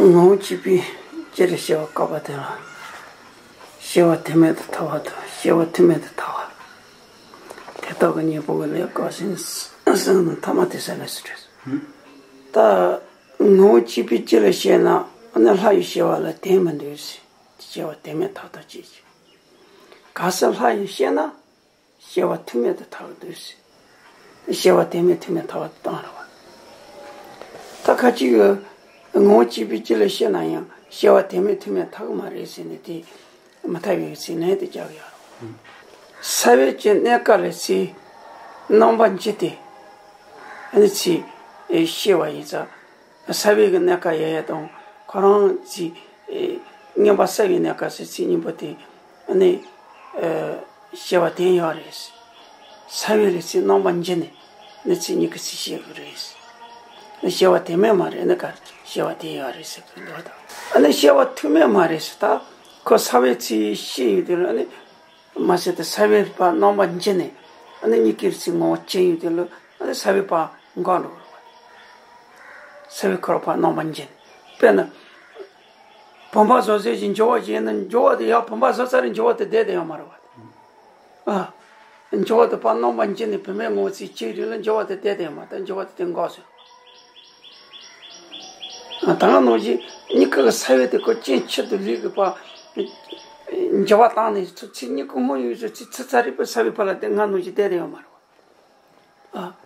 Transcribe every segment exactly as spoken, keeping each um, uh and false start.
ངོ་བོ་གཅིག་པའི་སྤྱི་ལ་སྐྱེ་བ་བཀག་པ་དེ་ལ། སྐྱེ་བ་དོན་མེད་དུ་ཐལ་བ་དང་སྐྱེ་བ་ཐུག་མེད་དུ་ཐལ་བ། དེ་དག་གི་གཉེན་པོ་གི་ལས་བཀག་ཟིན་ཟིན་ནས་ཐ་མ་དེ་ས་ལས་སུ་བྲལ། ད་ངོ་བོ་གཅིག་པའི་སྤྱི་ལ་སྐྱེས་ན་ཨ་ནི་ལྷ་ཡི་སྐྱེ་བ་ལ་དོན་མི་འདུག་ཟེར། སྐྱེ་བ་དོན་མེད་ཐལ་ཐལ་བྱེད་ཅིང་། གལ་སྲིད་ལྷ་ཡི་སྐྱེས་ན། སྐྱེ་བ་ཐུག་མེད་དུ་ཐལ་བ་འདུག་ཟེར། སྐྱེ་བ་དོན་མེད་ཐུག་མེད་ཐལ་བ་བཏང་རེད་བ། ད་ཁ་ཅིག་གིས་ངོ་བོ་གཅིག་པའི་སྤྱི་ལ་སྐྱེས་ན་ཡང་སྐྱེ་བ་དོན་མེད་ཐུག་མེད་ཐལ་གི་མ་རེད་ཟེར་ནས་དེ་མི་ཐལ་བའི་ཚིག་ལན་དེ་རྒྱག་གི་ཡོད་རེད། ས་བོན་གྱི་གནས་སྐབས་ལ་ཚེ་རྣམ་པར་འབྱེད་དེ། ཨ་ནི་ཚེ་སྐྱེ་བ་ཡིན་ཙང་། ས་བོན་གྱི་གནས་སྐབས་ཡལ་ཡལ་དང་ཁོ་རང་ཚེ་མངོན་པར་གསལ་བའི་གནས་སྐབས་སུ་ཚེ་གཉིས་པོ་དེ་ཨ་ནི་སྐྱེ་བ་དོན་ཡོད་རེད། ས་བོན་ལ་ཚེ་རྣམ་པར་འབྱེད་ནས་ནི་ཚེ་གཉིས་ཀྱི་ཚེ་སྐྱེ་གི་རེད། ནི་སྐྱེ་བ་དོན་མེད་མ་རེད། ནི་ག་སྐྱེ་བ་དོན་ཡོད་རེད་ཟེར་གི་འདུག་ད། ཨ་ནི་སྐྱེ་བ་ཐུག་མེད་མ་རེད་ཟེར། ད་ཁོ་ས་བོན་ཚེ་སྐྱེས་ཡོད་དེ་ལ་ཨ་ནི། མ་ཟད་དེ་ས་བོན་པ་རྣམ་པར་འབྱེད་ནས་ཨ་ནི་གཉིས་ཀྱི་ཚེ་ངོ་བོ་སྐྱེས་ཡོད་དེ་ལ་ཨ་ནི་ས་བོན་པ་འགག་འགྲོ་གི་རེད་བ། ས་བོན་ཁོ་རང་པ་རྣམ་པར་འབྱེད་ནས། དཔེར་ན། བུམ་པ་བཟོ་ཟེར་གྱི་འགྱུར་བ་ཞིག་ཡིན་ན་འགྱུར་བ་དེ་ཡང་བུམ་པ་བཟོ་ཚར་རེ་འགྱུར་བ་དེ་བསྡད་དེ་ཡོད་མ་རེད་བ། ཨ། འགྱུར་བ་དེ་པ་རྣམ་པར་འབྱེད་ནས་བུད་མེད་ངོ་བོ་ཚེ་སྐྱེས་རིགས་ལ་འགྱུར་བ་དེ་བསྡད་དེ་ཡོད་མ་རེད། འགྱུར་བ་དེ་དེ་འགག་སོང་། ཨ། ད་ག་ནང་བཞིན་གཉིས་ཀ་གི་ས་བོན་དེ་ཁོ་རྐྱེན་གཅིག་ཏུ་ལུས་གི་པ། འགྱུར་བ་བཏང་ནས་ཚུར་ཚེ་གཉིས་ཀ་སྔོན་ཡོད་ཚུལ་ཚེ་ཚེ་ཚར་རེ་པའི་ས་བོན་པ་ལ་དེ་སྔ་ནང་བཞིན་བསྡད་དེ་ཡོད་མ་རེད་བ། ཨ།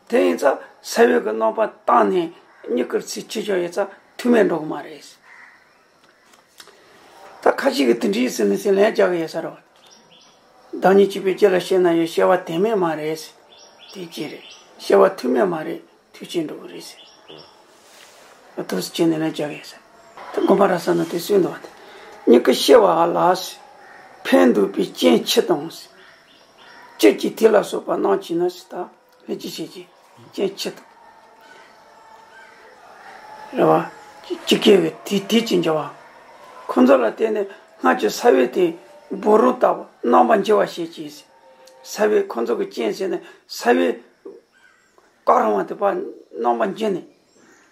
དེ་ཡིན་ཙང་ས་བོན་གྱི་རྣམ་པ་བཏང་ནས་གཉིས་ཀར་ཚེ་སྐྱེ་ཆོག་ཡོད་ཙང་ཐུག་མེད་འགྲོ་གི་མ་རེད། ད་ཁ་ཅིག་གིས་དེ་འདྲའི་ཟེར་ནས་ཟེར་ལན་རྒྱག་གི་ཡོད་ས་རེད་བ། བདག་ཉིད་གཅིག་པའི་སྤྱི་ལ་སྐྱེས་ན་ཡང་སྐྱེ་བ་དོན་མེད་མ་རེད། དེ་ཅི་རེད། སྐྱེ་བ་ཐུག་མེད་མ་རེད། ཐུག་ཅིང་འགྲོ་གི་རེད་ཟེར། ཐུགས་སུ་ཆེ་ནས་ལན་རྒྱག་གི་ཡོད་ས། དགོན་པ་ར་ས་ན་དེ་གསུངས་འདུག་བ། དེ་གཉིས་ཀ་སྐྱེ་བ་ལ་ཕན་འདོགས་པའི་རྐྱེན་གཅིག་དང་། གཅིག་གིས་དེ་ལ་སོགས་པ་རྣམས་ཀྱིས་ནི་ཟེར། ད་ལྷན་ཅིག་བྱེད་ཀྱི་རྐྱེན་གཅིག་དང་། རེད་བ། གཅིག་སྐྱེ་བའི་དེ་དེ་ཅི་འགྱུར་བ། ཁོ་ཚོ་ལ་བརྟེན་ནས་སྔར་གྱི་ས་བོན་དེ་སྦོམ་རུང་ལྟ་བུ་རྣམ་པར་འབྱེད་པ་བྱེད་ཀྱི། ས་བོན་ཁོ་ཚོ་གི་རྐྱེན་བྱས་ནས་ས་བོན་བཀག་རུང་བ་དེ་པ་རྣམ་པར་འབྱེད་ནས་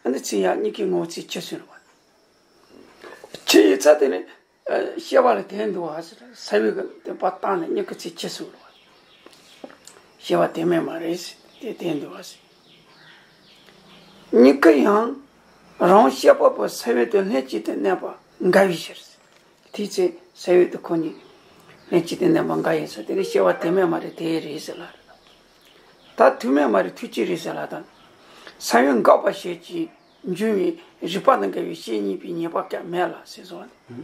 ཨ་ནི་ཚེ་ཡང་གཉིས་ཀའི་ངོ་བོ་ཚེ་སྐྱེ་སོང་རེད་བ། ཆི་ཡི་ཚ་དེ་ནི། ཨ། སྐྱེ་བ་ལ་དོན་འདུག་བ་ཟེར། ས་བོན་གྱི་དེ་པ་བཏང་ནས་གཉིས་ཀ་ཚེ་སྐྱེ་སོང་རེད་བ། སྐྱེ་བ་དོན་མེད་མ་རེད་ཟེར། དེ་དོན་འདུག་བ་ཟེར། གཉིས་ཀ་ཡང་རང་སྐྱེ་བ་པོ་ས་བོན་དེ་ལྷན་ཅིག་ཏུ་གནས་པ་འགལ་བའི་ཕྱིར། དེའི་ཚེ་ས་བོན་དེ་ཁོ་གཉིས་ལྷན་ཅིག་ཏུ་གནས་པ་འགལ་ཡིན་ཟེར། དེ་ནི་སྐྱེ་བ་དོན་མེད་མ་རེད། དེ་རེད་ཟེར་ལ། ད་ཐུག་མེད་མ་རེད། ཐུག་ཅི་རེད་ཟེར་ལ་ད། ས་བོན་འགགས་པ་ཞེས་ཀྱི་འབྱུང་བའི་རིགས་པ་དང་འགལ་བའི་ཤེས་ཉིད་པའི་ཉེས་པ་ཀྱང་མེད་ལ་ཟེར་སོང་བ།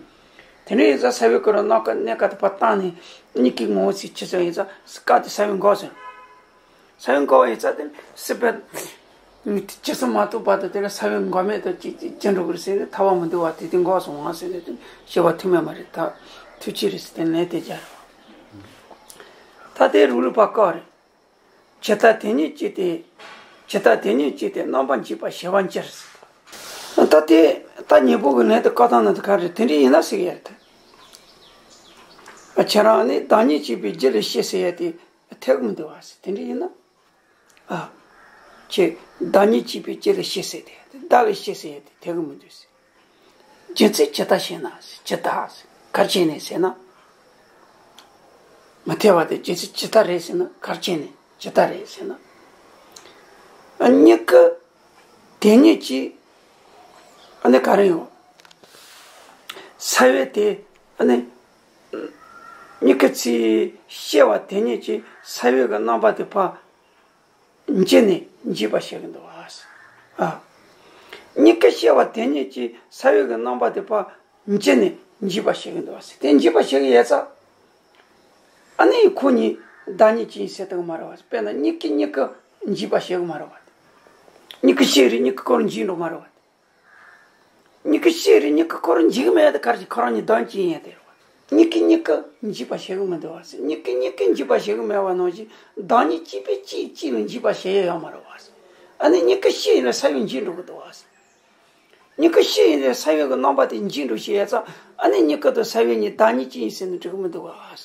དེ་འདྲ་ཡིན་ཙང་ས་བོན་ཀུན་ལ་གནས་སྐབས་གནས་སྐབས་དེ་པ་བཏང་ནས་གཉིས་ཀའི་ངོ་བོ་ཚེ་སྐྱེ་སོང་ཡིན་ཙང་སྐབས་དེ་ས་བོན་འགགས་སོང་། ས་བོན་འགགས་པ་ཡིན་ཙང་དེ་སྲིད་པའི་སྐྱེ་སོང་མ་ཐུབ་བར་དུ་དེ་ལ་ས་བོན་འགགས་མེད་དུ་སྐྱེ་སྐྱེ་འགྲོ་གི་རེད་ཟེར་ནས་ཐར་བ་མི་འདུག་བ། དེ་དེ་འགགས་སོང་བ་ཟེར་ནས་དེ་སྐྱེ་བ་ཐུག་མེད་མ་རེད། ད་ཐུག་ཅི་རེད་ཟེར་དེ་ལན་དེ་རྒྱག་རེད། ད་དེ་རུ་ལུགས་པ་བཀག་རེད། ཇི་ལྟར་དེ་ཉིད་ཀྱིས་ཏེ། ཇི་ལྟར་དེ་ཉིད་ཀྱིས་ཏེ་རྣམ་པར་འབྱེད་པ་ཞི་བར་འགྱུར། ད་དེ་ད་གཉེན་པོ་གི་ལན་དུ་བཀའ་བཏང་ན་དེ་ག་རེད། དེ་འདྲ་ཡིན་ན་ཟེར་གི་ཡ་རེད། ཨ། ཁྱེད་རང་ནི་བདག་ཉིད་གཅིག་པའི་རྒྱུད་ལ་སྐྱེས་ཟེར་ཡ་དེ་འཐད་གི་མི་འདུག་བ་ཟེར། དེ་འདྲ་ཡིན་ན། ཨ། ཁྱེད་བདག་ཉིད་གཅིག་པའི་རྒྱུད་ལ་སྐྱེས་ཟེར་དེ་བདག་ལ་སྐྱེས་ཟེར་ཡ་དེ་འཐད་གི་མི་འདུག་ཟེར། རྒྱུ་མཚན་ཇི་ལྟར་ཞེ་ན། ཇི་ལྟར་ག་རེ་བྱས་ནས་ཟེར་ན། མི་འཐད་པ་དེ་རྒྱུ་མཚན་ཇི་ལྟར་རེད་ཟེར་ན། ག་རེ་བྱས་ནས་ཇི་ལྟར་རེད་ཟེར་ན། ཨ། གཉིས་ཀ་དེ་ཉིད་ཀྱིས། ཨ་ནི་ག་རེ་ཡོང་། ས་བོན་དེ། ཨ་ནི་གཉིས་ཀ་ཚེ་སྐྱེ་བ་དེ་ཉིད་ཀྱིས་ས་བོན་གྱི་རྣམ་པ་དེ་ཕར་འབྱེད་ནས་འབྱེད་པ་བྱེད་ཀྱི་འདུག་བ། ཨ། གཉིས་ཀ་སྐྱེ་བ་དེ་ཉིད་ཀྱིས་ས་བོན་གྱི་རྣམ་པ་དེ་ཕར་འབྱེད་ནས་འབྱེད་པ་བྱེད་ཀྱི་འདུག་བ། དེ་འབྱེད་པ་བྱེད་ཀྱི་ཡོད་ཙང་། ཨ་ནི་ཁོ་གཉིས་བདག་ཉིད་ཀྱི་ཡིན་ཟེར་ཐུབ་ཀྱི་མ་རེད་བ། དཔེར་ན་གཉིས་ཀས་གཉིས་ཀ་འབྱེད་པ་བྱེད་ཀྱི་མ་རེད་བ། གཉིས་ཀ་སྐྱེས་རེད། གཉིས་ཀ་ཁོ་རང་འབྱེད་འགྲོ་མ་རེད་བ། གཉིས་ཀ་སྐྱེས་རེད། གཉིས་ཀ་ཁོ་རང་འབྱེད་ཀྱི་མེད་དེ་ག་རེ་བྱེད། ཁོ་རང་གཉིས་བདག་ཉིད་ཀྱི་ཡིན་ཡ་དེ་རེད་བ། གཉིས་ཀས་གཉིས་ཀ་འབྱེད་པ་བྱེད་ཀྱི་མི་འདུག་བ་ཟེར། གཉིས་ཀས་གཉིས་ཀ་འབྱེད་པ་བྱེད་ཀྱི་མེད་པ་ནང་བཞིན་བདག་ཉིད་གཅིག་པས་གཅིག་གཅིག་ལ་འབྱེད་པ་བྱེད་ཡ་ཡོད་མ་རེད་བ་ཟེར། ཨ་ནི་གཉིས་ཀ་སྐྱེས་ཡིན་ན་ས་བོན་འབྱེད་འགྲོ་གི་འདུག་བ་ཟེར། གཉིས་ཀ་སྐྱེས་ཡིན་ན་ས་བོན་གྱི་རྣམ་པ་དེ་འབྱེད་འགྲོ་བྱེད་ཡ་ཙང་། ཨ་ནི་གཉིས་ཀ་དང་ས་བོན་གཉིས་བདག་ཉིད་གཅིག་ཡིན་ཟེར་ནས་འགྲིག་གི་མི་འདུག་བ་ཟེར།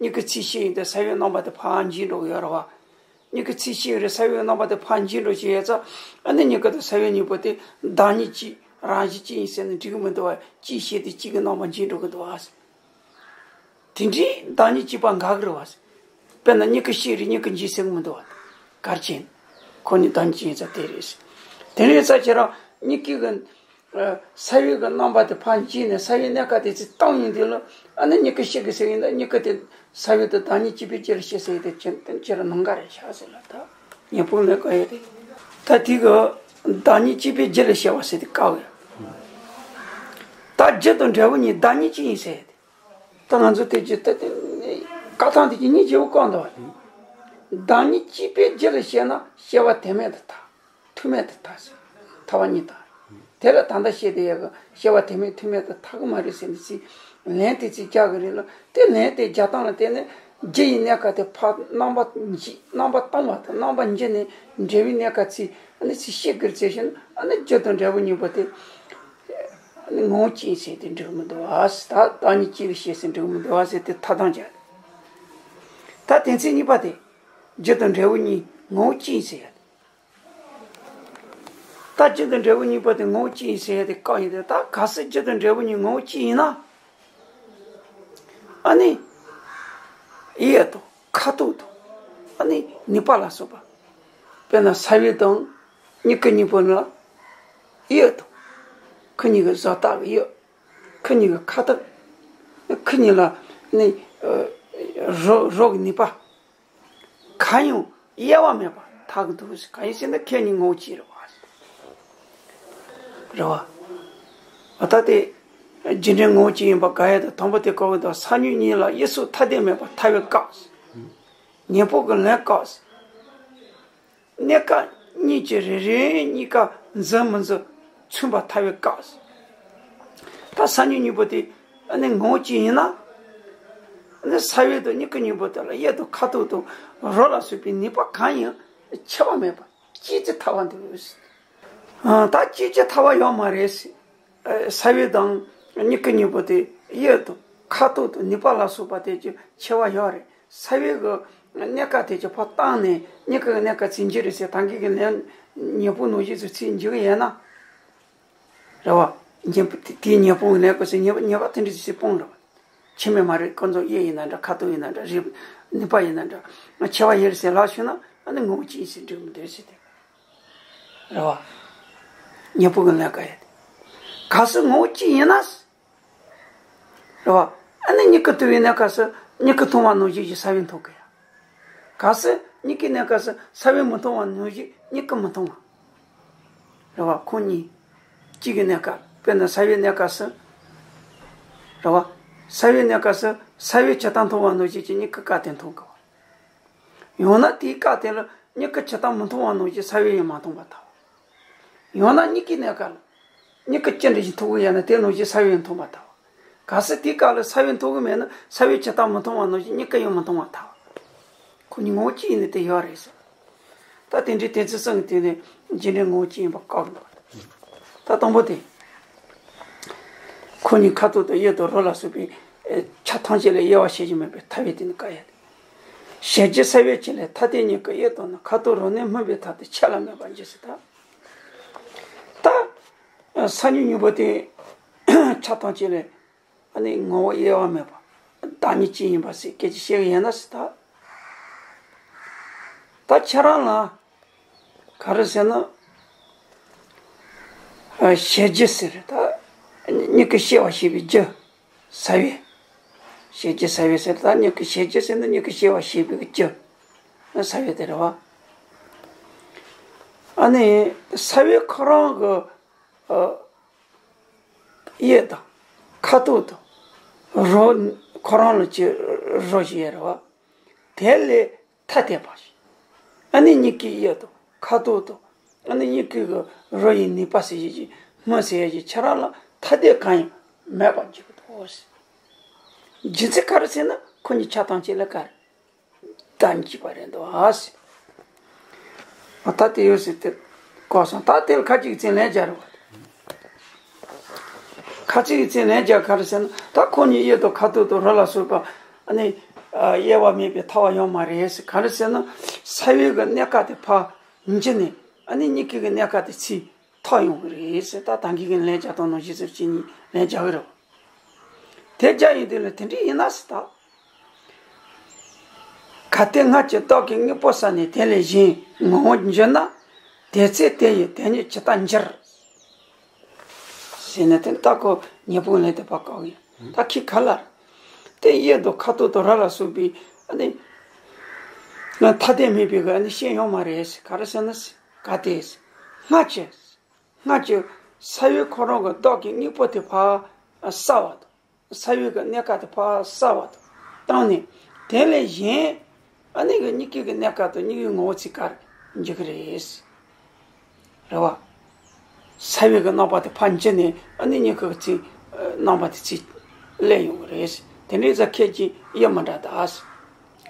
གཉིས་ཀ་ཚེ་སྐྱེས་ཡིན་དུས་ས་བོན་རྣམ་པ་དེ་ཕར་འབྱེད་འགྲོ་གི་ཡོད་རེད་བ། གཉིས་ཀ་ཚེ་སྐྱེས་རེད། ས་བོན་རྣམ་པ་དེ་ཕར་འབྱེད་འགྲོ་བྱེད་ཡ་ཙང་། ཨ་ནི་གཉིས་ཀ་དང་ས་བོན་གཉིས་པོ་དེ་བདག་ཉིད་གཅིག་རང་བཞིན་གཅིག་ཡིན་ཟེར་ན་འགྲིག་གི་མི་འདུག་བ། གཅིག་ཤེས་ཏེ་གཅིག་གི་རྣམ་པར་འབྱེད་འགྲོ་གི་འདུག་བ། དེ་འདྲའི་བདག་ཉིད་གཅིག་པ་འགག་གི་རེད་བ། དཔེར་ན་མྱུ་གུ་ཤེས་རེད། མྱུ་གུ་འབྱེད་ཟེར་གི་མི་འདུག་བ། གར་ཅན། ཁོ་ནི་བདག་ཉིད་གཅིག་ཡིན་ཙང་དེ་རེད། དེ་རེད་ཙང་ཁྱེད་རང་མྱུ་གུ་གི་ས་བོན་གྱི་རྣམ་པ་དེ་ཕར་འབྱེད་ནས་ས་བོན་གནས་སྐབས་དེ་ཚེ་བཏང་ཡིན་དུས་ལ། ཨ་ནི་མྱུ་གུ་ཤེས་གི་ཟེར་ཡིན་ད། མྱུ་གུ་དེ་ས་བོན་དེ་བདག་ཉིད་གཅིག་པའི་རྒྱུད་ལ་ཤེས་ཟེར་ཡིན་ད། ཁྱེད་དེ་ཁྱེད་རང་ནང་ག་རེ་བཞག་ཟེར་ལ། ད་ཉན་པོ་ལས་ཀ་ཡོད་དེ། ད་དེ་གི་བདག་ཉིད་གཅིག་པའི་རྒྱུད་ལ་ཤེས་པ་ཟེར་དེ་བཀག་ཡོད། ད་རྒྱུ་དང་འབྲས་བུ་གཉིས་བདག་ཉིད་གཅིག་ཡིན་ཟེར་ཡོད་དེ། ད་ང་ཚོ་དེ་རྒྱུ་ད་དེ་བཀག་སྟངས་དེ་གི་གཉིས་བརྗེ་བོ་བཀག་འདུག་བ། བདག་ཉིད་གཅིག་པའི་རྒྱུད་ལ་ཤེས་ན་ཤེས་པ་དོན་མེད་དུ་ཐལ། ཐུག་མེད་དུ་ཐལ་ཟེར། ཐལ་བ་གཉིས་དང་། དེ་ལ་ད་ལྟ་བཤད་དེ་ཡག་གི་ཤེས་པ་དོན་མེད་ཐུག་མེད་དུ་ཐལ་གི་མ་རེད་ཟེར་ནས་ཚིག་ལན་དེ་ཚིག་རྒྱག་གི་རེད་ལ། དེ་ལན་དེ་རྒྱག་སྟངས་ལ་བལྟས་ནས་རྒྱུ་ཡི་གནས་སྐབས་དེ་ཕར་རྣམ་པ་འབྱེད། རྣམ་པ་བཏང་བ་དང་རྣམ་པ་འབྱེད་ནས་འབྲས་བུའི་གནས་སྐབས་ཚིག་ཨ་ནི་ཚིག་ཤེས་དགོས་ཚེ་བཞིན། ཨ་ནི་རྒྱུ་དང་འབྲས་བུ་གཉིས་པོ་དེ་ཨ་ནི་ངོ་བོ་གཅིག་ཡིན་ཟེར་དེ་འགྲིག་མི་འདུག་བ། ད་བདག་ཉིད་གཅིག་ལ་ཤེས་ཟེར་འགྲིག་མི་འདུག་བ་ཟེར་དེ་ཐ་དང་རྒྱག་ད་དོན་ཚན་གཉིས་པ་དེ་རྒྱུ་དང་འབྲས་བུ་གཉིས་ངོ་བོ་གཅིག་ཡིན་ཟེར་ཡ་དེ། ད་རྒྱུ་དང་འབྲས་བུ་གཉིས་པོ་དེ་ངོ་བོ་གཅིག་ཡིན་ཟེར་ཡ་དེ་བཀག་ཡིན་ཏེ། ད་གལ་སྲིད་རྒྱུ་དང་འབྲས་བུ་གཉིས་ངོ་བོ་གཅིག་ཡིན་ན། ཨ་ནི་གཡས་དང་ཁ་དོག་དང་། ཨ་ནི་ནུས་པ་ལ་སོགས་པ། དཔེར་ན་ས་བོན་དང་མྱུ་གུ་གཉིས་པོ་ལ་གཡས་དང་། ཁོ་གཉིས་ཀྱི་བཟོ་ལྟ་གི་གཡས། ཁོ་གཉིས་ཀྱི་ཁ་དོག། ཁོ་གཉིས་ལ་ནི་རོ་རོ་གི་ནུས་པ། གང་ཡང་དབྱེ་བ་མེད་པར་ཐལ་གྱི་འདུག། གང་ཡིན་ཟེར་ན་ཁོ་གཉིས་ངོ་བོ་གཅིག་རེད་བ། རེད་བ། འོ་ད་དེ་རྒྱུ་འབྲས་ངོ་བོ་གཅིག་ཡིན་པ་འགལ་ཡ་དང་། དང་པོ་དེ་བཀག་གི་འདུག། སང་ཉིན་གཉིས་ལ་དབྱེ་གསུམ་ཐ་དད་མེད་པར་ཐལ་བས་བཀག། ཉན་པོ་གི་ལན་བཀག། གནས་སྐབས་གཉིས་ཀྱི་རེ་རེ་གཉིས་ཀ་འཛིན་མི་འཛིན་མཚུངས་པར་ཐལ་བས་བཀག། ད་སང་ཉིན་གཉིས་པོ་དེ་ཨ་ནི་ངོ་བོ་གཅིག་ཡིན་ན། ཨ་ནི་ས་བོན་དང་མྱུ་གུ་གཉིས་པོ་དེ་ལ་གཡས་དང་ཁ་དོག་དང་རོ་ལ་སོགས་པའི་ནུས་པ་གང་ཡང་ཁྱད་པར་མེད་པར་གཅིག་ཅིག་ཐལ་བ་འདུག། ཨ་ད་གཅིག་ཅིག་ཐལ་བ་ཡོད་མ་རེད། ཨ་ས་བོན་དང་མྱུ་གུ་གཉིས་པོ་དེ་གཡས་དང་ཁ་དོག་དང་ནུས་པ་ལ་སོགས་པ་དེ་ཀྱི་ཁྱད་པར་ཡོད་རེད། ས་བོན་གྱི་གནས་སྐབས་དེ་ཀྱི་ཕར་བཏང་ནས་མྱུ་གུ་གི་གནས་སྐབས་ཚིག་འཇུག་རེད་ཟེར། ད་གིན་གྱི་ལན་ཉན་པོ་ནང་བཞིན་དུ་ཚིག་འཇུག་གི་ཡོད་ན། རེད་བ། ཉན་པོ་དེ་དེའི་ཉན་པོ་གི་གནས་སྐབས་སུ་ཉན་པོ་ཉན་པ་དེ་འདྲ་ཞིག་སྤོང་རེད་བ། ཁྱད་མེད་མ་རེད། ཁོ་ཚོ་གཡས་ཡིན་ན་འདྲ། ཁ་དོག་ཡིན་ན་འདྲ། རེད། ནུས་པ་ཡིན་ན་འདྲ། ཁྱད་པར་ཡོད་རེད་ཟེར་ལབ་ཤོད་ན། ཨ་ནི་ངོ་བོ་གཅིག་ཡིན་ཟེར་འགྲིག་མི་འདུག་ཟེར་ཏེ། རེད་བ། ཉན་པོ་གི་ལན་བཀག་ཡ་དེ། གལ་སྲིད་ངོ་བོ་གཅིག་ཡིན་ན། རེད་བ། ཨ་ནི་མྱུ་གུ་དུ་བའི་གནས་སྐབས་སུ་མྱུ་གུ་མཐོང་བ་ནང་བཞིན་གྱི་ས་བོན་མཐོང་གི་ཡ། གལ་སྲིད་མྱུ་གུའི་གནས་སྐབས་སུ་ས་བོན་མི་མཐོང་བ་ནང་བཞིན་མྱུ་གུ་མི་མཐོང་བ། རེད་བ། ཁོང་གཉིས་གཅིག་གི་གནས་སྐབས། དཔེར་ན་ས་བོན་གནས་སྐབས་སུ། རེད་བ། ས་བོན་གནས་སྐབས་སུ་ས་བོན་ཇི་ལྟར་མཐོང་བ་ནང་བཞིན་གྱི་མྱུ་གུ་སྐབས་དེ་མཐོང་དགོས་བ། ཡང་ན་དེའི་སྐབས་དེ་ལ་མྱུ་གུ་ཇི་ལྟར་མི་མཐོང་བ་ནང་བཞིན་ས་བོན་ཡང་མ་མཐོང་བར་ཐལ། ཡང་ན་མྱུ་གུའི་གནས་སྐབས་ལ་མྱུ་གུ་ཅི་འདྲ་ཞིག་མཐོང་གི་ཡོད་ན་དེ་ནང་བཞིན་ས་བོན་མཐོང་བར་ཐལ། གལ་སྲིད་དེའི་སྐབས་ལ་ས་བོན་མཐོང་གི་མེད་ན་ས་བོན་ཇི་ལྟར་མི་མཐོང་བ་ནང་བཞིན་མྱུ་གུ་ཡང་མི་མཐོང་བར་ཐལ། ཁོ་གཉིས་ངོ་བོ་གཅིག་ཡིན་ནི་དེ་ཡོད་རེད་ཟེར། ད་དེ་འདྲའི་དོན་ཚན་གསུམ་གྱི་སྟེང་ནས་རྒྱུ་འབྲས་ངོ་བོ་གཅིག་ཡིན་པ་བཀག་འདུག། ད་དང་པོ་དེ། ཁོ་གཉིས་ཁ་དོག་དང་གཡས་དང་རོ་ལ་སོགས་པའི་ཆ་ཐམས་ཅད་ལས་དབྱེ་བ་ཕྱེ་རྒྱུ་མེད་པའི་ཐལ་བའི་སྟེང་ནས་བཀག་ཡ་དེ། ཞལ་གྱི་ས་བོན་གཅིག་ལས་ཐ་དད་གཉིས་ཀྱི་གཡས་དང་ནི། ཁ་དོག་རོ་ནི་སྨིན་པའི་ཐབས་དེ་ཆད་ལ་མེད་པར་འབྱེད་ཟེར། ད་ད་སང་ཉིན་གཉིས་པོ་དེ་ཆ་ཐམས་ཅད་ལས། ཨ་ནི་ངོ་བོ་དབྱེ་བ་མེད་པ་བདག་ཉིད་གཅིག་ཡིན་པ་ཟེར་སྐད་ཆ་བཤད་གི་ཡིན་ན་ཟེར། ད་ད་ཁྱེད་རང་ལ་ག་རེ་ཟེར་ན། ཨ་ཞལ་གྱི་ཟེར། ད་མྱུ་གུ་ཤེས་པ་ཞེས་པའི་རྒྱུ། ས་བོན། ཞལ་གྱི་ས་བོན་ཟེར། ད་མྱུ་གུ་ཞལ་གྱི་ཟེར་ན་མྱུ་གུ་ཤེས་པ་ཞེས་པའི་རྒྱུ། ཨ་ས་བོན་དེ་རེད་བ། ཨ་ནི་ས་བོན་ཁོ་རང་གི་ཨ། གཡས་དང་། ཁ་དོག་དང་། རོ། ཁོ་རང་ལ་ཅི་རོ་ཞིག་ཡོད་རེད་བ། དེ་ལས་ཐ་དད་པ་ཞིག། ཨ་ནི་མྱུ་གུའི་གཡས་དང་ཁ་དོག་དང་། ཨ་ནི་མྱུ་གུ་གི་རོ་ཡི་ནུས་པ་ཟེར་ཡས་ཀྱི་སྨིན་ཟེར་ཡས་ཀྱི་ཁྱེད་རང་ལ་ཐ་དད་གང་ཡང་མེད་པར་འགྱུར་གྱི་འདུག་ཟེར། རྒྱུ་མཚན་ག་རེ་ཟེར་ན་ཁོ་གཉིས་ཆ་ཐམས་ཅད་ལ་ག་རེ། བདག་ཉིད་གཅིག་པ་རེད་འདུག་ཨ་ཟེར། ཨ་ད་དེ་ཡོད་ཟེར་དེ་གོ་སོང་། ད་དེ་ལ་ཁ་ཅིག་གི་ཚེ་ལན་སྦྱར་བ། ཁ་ཅིག་གི་ཚེ་ལན་སྦྱར་ག་རེ་ཟེར་ན། ད་ཁོ་གཉིས་གཡས་དང་ཁ་དོག་དང་རོ་ལ་སོགས་པ་ཨ་ནི་དབྱེ་བ་མེད་པའི་ཐལ་བ་ཡོད་མ་རེད་ཟེར། ག་རེ་ཟེར་ན་ས་བོན་གྱི་གནས་སྐབས་དེ་ཕར་འཇུས་ནས། ཨ་ནི་མྱུ་གུ་གི་གནས་སྐབས་དེ་ཚིག་ཐོབ་ཡོང་གི་རེད་ཟེར། ད་ད་གིན་གྱི་ལན་རྒྱག་སྟངས་ནང་བཞིན་ཟེར་གཅིག་གཉིས་ལན་རྒྱག་གི་རེད་བ། དེ་རྒྱག་ཡོང་དུས་ལ་དེ་འདྲ་ཡིན་ན་ཟེར་ད། གལ་ཏེ་སྔར་གྱི་བདག་གི་དངོས་པོ་བསགས་ནས་དེ་ལས་གཞན་ངོ་བོ་འགྱུར་ན། དེ་ཚེ་དེ་ཡི་དེ་ཉིད་ཇི་ལྟར་འགྱུར། ཟེར་ན་དེ་ལྟ་ཁོ་ཉེ་པོ་ལས་དེ་བ་བཀག་གི་ཡོད། ད་ཁྱི་ག་ལ་དེ་གཡས་དང་ཁ་དོག་དང་ར་ལ་སོགས་པའི་ཨ་ནི་ང་ཐ་དད་མེད་པའི་གི་ཨ་ནི་ཤེས་ཡོང་མ་རེད་ཟེར། ག་རེ་ཟེར་ན་ཟེར། གལ་ཏེ་ཟེར། སྔར་གྱི་སྔར་གྱི་ས་བོན་ཁོ་རང་གི་བདག་གི་དངོས་པོ་དེ་ཕར་བསགས་པ་དང་། ས་བོན་གྱི་གནས་སྐབས་དེ་ཕར་བསགས་པ་དང་བཏང་ནས། དེ་ལས་གཞན་ཨ་ནི་གི་མྱུ་གུ་གི་གནས་སྐབས་དང་མྱུ་གུའི་ངོ་བོ་ཚིག་ག་རེ་འགྱུར་གི་རེད། རེད་བ། ས་བོན་གྱི་རྣམ་པ་དེ་ཕར་འགྱུར་ནས་ཨ་ནི་མྱུ་གུ་གི་ཚིག་རྣམ་པ་དེ་ཚིག་སླེབས་ཡོང་གི་རེད། དེ་འདྲའི་ཙང་ཁྱེད་ཀྱིས་དབྱེ་མི་འདྲ་ད།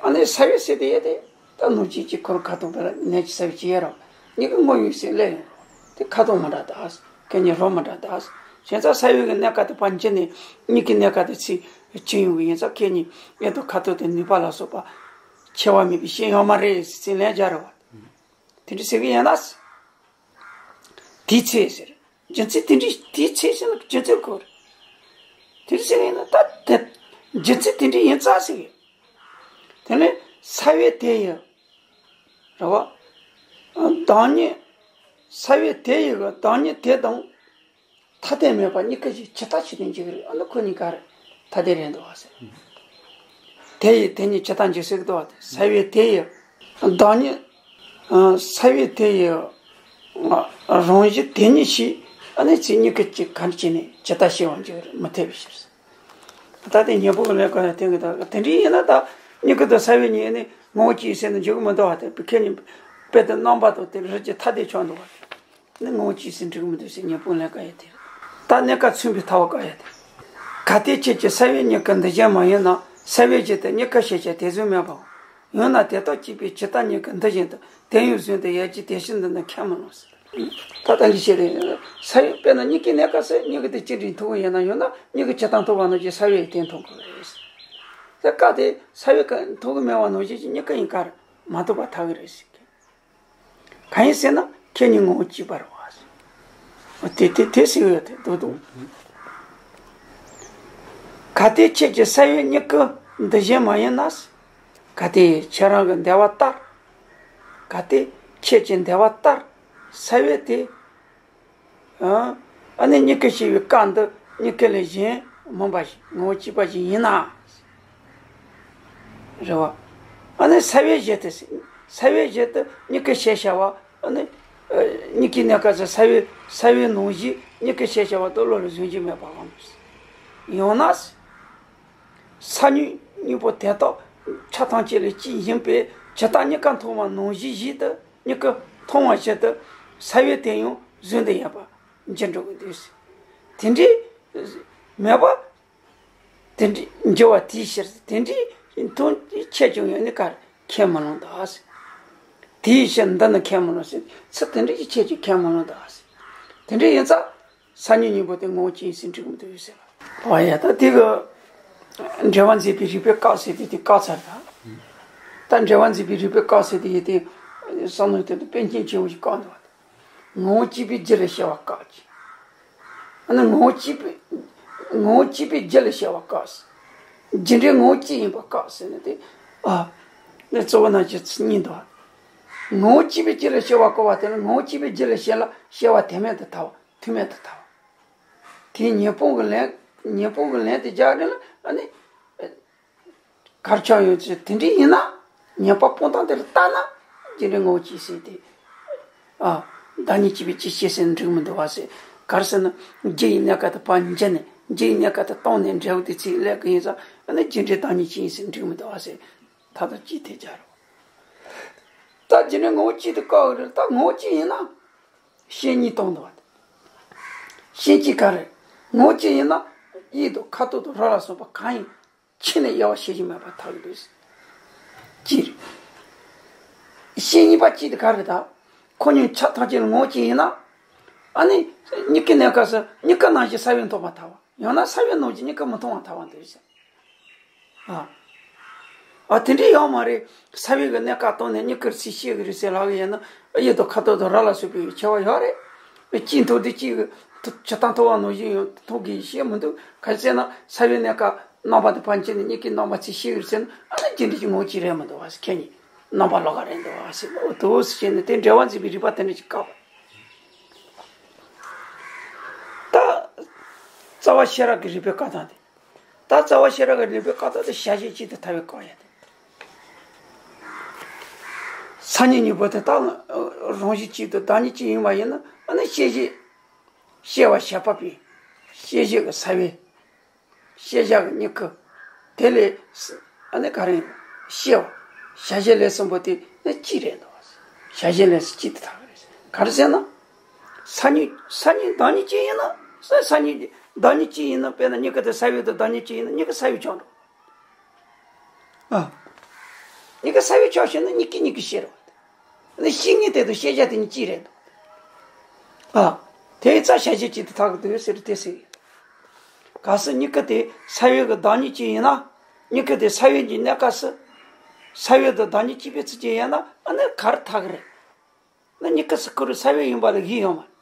ཨ་ནི་ས་བོན་ཟེར་དེ་ཡོད་དེ། ད་ནུབ་ཕྱོགས་ཀྱི་ཁོར་ཁ་དོག་དེ་ལ་ནས་ཀྱི་ས་བོན་ཅི་ཡོད་རུང་མྱུ་གུ་དངོས་ཡོད་ཟེར་ལེ། དེ་ཁ་དོག་མི་འདྲ་ད། ཁྱེད་གཉིས་རོ་མི་འདྲ་ད། བྱས་ཙང་ས་བོན་གྱི་གནས་སྐབས་དེ་ཕར་འགྱུར་ནས་མྱུ་གུའི་གནས་སྐབས་དེ་ཚིག་ཅི་ཡོང་གི་ཡིན་ཙང་ཁྱེད་གཉིས་གཡས་དང་ཁ་དོག་དེ་ནུས་པ་ལ་སོགས་པ་ཁྱད་པར་མེད་པའི་ཤེས་ཡོང་མ་རེད་ཟེར་ལན་རྒྱག་རེད་བ། དེ་འདྲ་ཟེར་གི་ཡིན་ན། དེའི་ཚེ་ཟེར། རྒྱུ་མཚན་དེ་འདྲའི་དེའི་ཚེ་ཟེར་ན་རྒྱུ་མཚན་གོ་རེད། དེ་ཟེར་ཡིན་ན་ད་དེ་རྒྱུ་མཚན་དེ་འདྲའི་ཡིན་ཙང་ཟེར་གི། དེ་ནས་ས་བོན་དེ་ཡི་རེད་བ། བདག་ཉིད་ས་བོན་དེ་ཡི་གི་བདག་ཉིད་དེ་དང་ཐ་དད་མེད་པ་གཉིས་ཀ་ཞིག་ཇི་ལྟར་ཕྱིར་དུ་འགྱུར་གི་རེད། ཨ་ནི་ཁོ་གཉིས་ཀ་རེད་ཐ་དད་རེད་འདུག་བ་ཟེར། དེ་ཡི་དེ་ཉིད་ཇི་ལྟར་འགྱུར་ཟེར་གི་འདུག་བ། དེ་ས་བོན་དེ་ཡི་བདག་ཉིད། ཨ། ས་བོན་དེ་ཡི། ཨ། རང་བཞིན་དེ་ཉིད་ཞིག་ཨ་ནི་ཚིག་གཉིས་ཀ་གཅིག་ག་འདྲ་བྱས་ནས་ཇི་ལྟར་ཤེས་པར་འགྱུར་མི་འཐད་པའི་ཕྱིར། ད་དེ་ཉེ་པོ་གི་ལས་ཀ་ཡང་དེང་གི་ད་དེ་འདྲའི་ཡིན་ན་ད་མྱུ་གུ་དང་ས་བོན་གཉིས་ནི་ངོ་བོ་གཅིག་ཟེར་ན་འགྱུར་གི་མི་འདུག་བ། དེ་ཁྱེད་གཉིས་དཔེ་དེ་རྣམ་པ་དང་དེ་རིགས་ཀྱི་ཐ་དད་ཆགས་འདུག་བ། ནི་ངོ་བོ་གཅིག་ཟེར་འགྲིག་མི་འདུག་ཟེར་ཉེ་པོ་ལས་ཀ་ཡོད་དེ། ད་གནས་སྐབས་མཚོན་པའི་ཐ་བ་ཀ་ཡོད་དེ། གལ་ཏེ་ཁྱེད་ཀྱི་ས་བོན་གཉིས་ཀྱི་འདུ་བྱེད་མ་ཡིན་ན་ས་བོན་བཞིན་དུ་མྱུ་གུ་ཤེས་བྱ་དེ་བཟུང་མེད་པའོ། ཡང་ན་དེ་དག་གཅིག་པའི་ཇི་ལྟར་མྱུ་གུ་འདུ་བཞིན་དུ་དེ་ཡང་བཟུང་དུ་ཡོད་ཀྱི་དེ་ཕྱིར་འདི་ནི་ཁས་མི་ལེན་ཟེར། ད་ལྟ་འདི་བཤད་རེད། ས་བོན་དཔེར་ན་མྱུ་གུའི་གནས་སྐབས་སུ་མྱུ་གུ་དེ་ཅི་འདྲའི་མཐོ་བོ་ཡིན་ན་ཡང་ན་མྱུ་གུ་ཇི་ལྟར་མཐོ་བ་ནང་བཞིན་ས་བོན་ཡང་དེ་མཐོ་དགོས་རེད། དེ་སྐབས་དེ་ས་བོན་མཐོ་གི་མེད་པ་ནང་བཞིན་གྱི་མྱུ་གུ་ཡང་གར་མ་ཐུབ་པ་ཐལ་གི་རེད་ཟེར། གང་ཡིན་ཟེར་ན་ཁྱེད་གཉིས་ངོ་བོ་གཅིག་པ་རེད་བ། དེ་དེ་དེ་ཟེར་ཡོད་དེ་འདུག་འདུག་གལ་ཏེ་ཁྱེད་ཀྱི་ས་བོན་མྱུ་གུ་འདུ་བྱེད་མ་ཡིན་ན། གལ་ཏེ་ཁྱེད་རང་གི་འདོད་པ་ལྟར། གལ་ཏེ་ཁྱེད་ཀྱི་འདོད་པ་ལྟར་ས་བོན་དེ། ཨ་ནི་མྱུ་གུ་ཤེས་པའི་སྐབས་འདི་མྱུ་གུ་ལས་གཞན་མིན་པ་ཞིག་ངོ་བོ་གཅིག་པ་ཞིག་ཡིན་ན། རེད་བ། ཨ་ནི་ས་བོན་བཞིན་དུ། ས་བོན་བཞིན་དུ་མྱུ་གུ་ཤེས་བྱ་བ། ཨ་ནི་མྱུ་གུའི་གནས་སྐབས་སུ་ས་བོན་ས་བོན་ནང་བཞིན་མྱུ་གུ་ཤེས་བྱ་བ་དེ་བློ་ལ་བཟུང་རྒྱུ་མེད་པའམ། ཡང་ན། ས་བོན་གཉིས་པོ་དེ་དག་ཆ་ཐམས་ཅད་ལས་གཅིག་ཡིན་པས་ཇི་ལྟར་མྱུ་གུ་མཐོང་བ་ནང་བཞིན་བཞིན་དུ་མྱུ་གུ་མཐོང་བ་བཞིན་དུ་ས་བོན་དེ་ཡང་བཟུང་དུ་ཡོད་པ་འགྱུར་འགྲོ་གི་འདུག་ཟེར། དེ་འདྲའི་མེད་པ། དེ་འདྲའི་འགྱུར་བ་དེའི་ཕྱིར་དེ་འདྲའི་མཐོང་ཁྱེད་ཀྱང་ཡང་ནི་གར་ཁས་མི་ལེན་ད་ཟེར། དེའི་ཕྱིར་འདི་ནི་ཁས་མི་ལེན་ཟེར། ཚུལ་དེ་འདྲའི་ཁྱེད་ཀྱང་ཁས་མི་ལེན་ད་ཟེར། དེ་འདྲ་ཡིན་ཙང་ས་བོན་གཉིས་པོ་དེ་ངོ་བོ་གཅིག་ཡིན་ཟེར་འགྲིག་མི་འདུག་ཟེར། ཨ་ཡ་ད་དེ་གི་འགྲེལ་པ་མཛད་པའི་རིགས་པས་བཀག་ཟེར་དེ་དེ་བཀག་ཚར་ད། ད་འགྲེལ་པ་མཛད་པའི་རིགས་པས་བཀག་ཟེར་དེ་ཡི་དེ་བསམ་མནོ་དེ་དེ་དཔེ་མཁྱེན་ཆེན་པོ་ཞིག་བཀག་འདུག་བ། ངོ་བོ་གཅིག་པའི་རྒྱུ་ལས་སྐྱེ་བ་བཀག་ཅིང་། ཨ་ནི་ངོ་བོ་གཅིག་པའི། ངོ་བོ་གཅིག་པའི་རྒྱུ་ལས་སྐྱེ་བ་བཀག་ཟེར། རྒྱུ་འབྲས་ངོ་བོ་གཅིག་ཡིན་པ་བཀག་ཟེར་ནས་དེ། ཨ། ནི་གཙོ་བོ་རྣམས་ཀྱི་ཚིག་གཉིས་འདུག་ངོ་བོ་གཅིག་པའི་རྒྱུ་ལས་སྐྱེ་བ་བཀག་པ་དེ་ནི་ངོ་བོ་གཅིག་པའི་རྒྱུ་ལས་སྐྱེ་ལ་སྐྱེ་བ་དོན་མེད་དུ་ཐལ་བ་ཐུག་མེད་དུ་ཐལ་བ། དེའི་ཉེས་སྤོང་གི་ལན། ཉེས་སྤོང་གི་ལན་དེ་རྒྱག་རན་ལ་ཨ་ནི། གར་ཆགས་ཡོད་ཚེ་དེ་འདྲ་ཡིན་ན། ཉེས་པ་སྤོང་སྟངས་དེ་ལ་ལྟ་ན། རྒྱུ་འབྲས་ངོ་བོ་གཅིག་ཟེར་ཏེ། ཨ། བདག་ཉིད་གཅིག་པའི་རྒྱུ་ཤེས་ཟེར་འགྲིག་མི་འདུག་བ་ཟེར། ག་རེ་ཟེར་ན། རྒྱུ་ཡི་གནས་སྐབས་དེ་ཕར་འགྱུར་ནས་རྒྱུ་ཡི་གནས་སྐབས་དེ་བཏང་ནས་འབྲས་བུ་དེ་ཚིག་ལེགས་ཀྱི་ཡིན་ཙང་ཨ་ནི་རྒྱུ་འབྲས་བདག་ཉིད་གཅིག་ཡིན་ཟེར་འགྲིག་མི་འདུག་བ་ཟེར། ད་ལྟ་གཅིག་དེ་སྦྱར་རོ། ད་རྒྱུ་འབྲས་ངོ་བོ་གཅིག་ཏུ་བཀག་གི་རེད། ད་ངོ་བོ་གཅིག་ཡིན་ན། ཤེས་གཉིས་བཏང་འདུག་བ། ཤེས་གཅིག་ག་རེ། ངོ་བོ་གཅིག་ཡིན་ན། གཡས་དང་ཁ་དོག་དང་ར་ལ་སོགས་པ་གང་ཡིན། ཕྱི་ནས་དབྱེ་བ་ཕྱེ་རྒྱུ་མེད་པར་ཐལ་གྱི་འདུག་ཟེར། གཅིག་རེད། ཤེས་གཉིས་པ་གཅིག་དེ་ག་རེ་ད། ཁོ་གཉིས་ཆ་ཐམས་ཅད་ལ་ངོ་བོ་གཅིག་ཡིན་ན། ཨ་ནི། མྱུ་གུའི་གནས་སྐབས་སུ་མྱུ་གུ་ནང་བཞིན་ས་བོན་མཐོང་བར་ཐལ་བ། ཡང་ན་ས་བོན་ནང་བཞིན་མྱུ་གུ་མི་མཐོང་བར་ཐལ་བ་འདུག་ཟེར། ཨ། ཨ་དེ་འདྲ་ཡོད་མ་རེད། ས་བོན་གྱི་གནས་སྐབས་བཏང་ནས་མྱུ་གུར་ཚིག་བཤད་གི་རེད་ཟེར་ལབ་གི་ཡིན་ན་གཡས་དང་ཁ་དོག་དང་ར་ལ་སོགས་པའི་ཁྱད་པར་ཡོད་རེད། གཅིག་མཐོང་དུས་གཅིག་གི་ཐུ་ཆུ་ཐང་མཐོ་བ་ནང་བཞིན་ཡང་མཐོང་གི་ཤེས་མི་འདུག་ག་རེ་ཟེར་ན་ས་བོན་གནས་སྐབས་རྣམ་པ་དེ་ཕན་ཆད་ནས་གཉིས་ཀའི་རྣམ་པ་ཚིག་ཤེས་ཀྱི་རེད་ཟེར་ན། ཨ་ནི་རྒྱུ་འབྲས་ཀྱི་ངོ་བོ་གཅིག་རེད་མི་འདུག་བ། ཁྱེད་གཉིས་རྣམ་པ་ལོགས་ཀ་རེད་འདུག་བ་ཟེར། འོ་དེ་འོ་ཟེར་བྱས་ནས་དེ་འགྲེལ་བ་མཛད་པའི་རིགས་པ་དེ་འདྲ་ཅིག་བཀག་པ། ད་རྩ་བ་ཤེས་རབ་ཀྱི་རིགས་པའི་བཀའ་དང་དེ། ད་རྩ་བ་ཤེས་རབ་ཀྱི་རིགས་པའི་བཀའ་དང་དེ་བྱ་བྱེད་གཅིག་ཏུ་ཐལ་བའི་བཀག་ཡ་དེ། སང་ཉིན་གཉིས་པོ་དེ་དག་རང་བཞིན་གཅིག་དང་བདག་ཉིད་གཅིག་ཡིན་པ་ཡིན་ན། ཨ་ནི་ཤེས་བྱེད། ཤེས་པ་བྱེད་པ་པོའི་ཤེས་བྱེད་ཀྱི་ས་བོན། ཤེས་བྱ་གི་མྱུ་གུ། དེ་ལས་ཨ་ནི་ག་རེ། ཤེས་པ། བྱ་བྱེད་ལས་གསུམ་པོ་དེ་ནི་གཅིག་རེད་འདུག་བྱ་བྱེད་ལས་གསུམ་གཅིག་ཏུ་ཐལ་གི་རེད། ག་རེ་ཟེར་ན། སང་ཉིན། སང་ཉིན་བདག་ཉིད་གཅིག་ཡིན་ན། ས་སང་ཉིན་བདག་ཉིད་གཅིག་ཡིན་ན། དཔེར་ན་མྱུ་གུ་དེ་ས་བོན་དང་བདག་ཉིད་གཅིག་ཡིན་ན། མྱུ་གུ་ས་བོན་ཆགས་འགྲོ། ཨ། མྱུ་གུ་ས་བོན་ཆགས་ཤེས་ན་མྱུ་གུ་མྱུ་གུ་ཤེས་རེད་བ། ནི་ཤེས་ངེས་དེ་དང་ཤེས་བྱ་དེ་གཉིས་གཅིག་རེད་འདུག་ཨ། དེ་ཡི་རྩ་བྱ་བྱེད་གཅིག་ཏུ་ཐལ་གི་འདུག་ཟེར་དེ་ཟེར། གལ་སྲིད་མྱུ་གུ་དེ་ས་བོན་གྱི་བདག་ཉིད་གཅིག་ཡིན་ན། མྱུ་གུ་དེ་ས་བོན་གྱི་གནས་སྐབས་སུ། ས་བོན་དང་བདག་ཉིད་གཅིག་པའི་ཚུལ་གྱིས་ཡིན་ན། ཨ་ནི་ག་རེ་ཐལ་གི་རེད། ན་མྱུ་གུ་སུ་ཁོ་རང་ས་བོན་ཡིན་པ་ལ་གཞི་ཡོད་མ་རེད།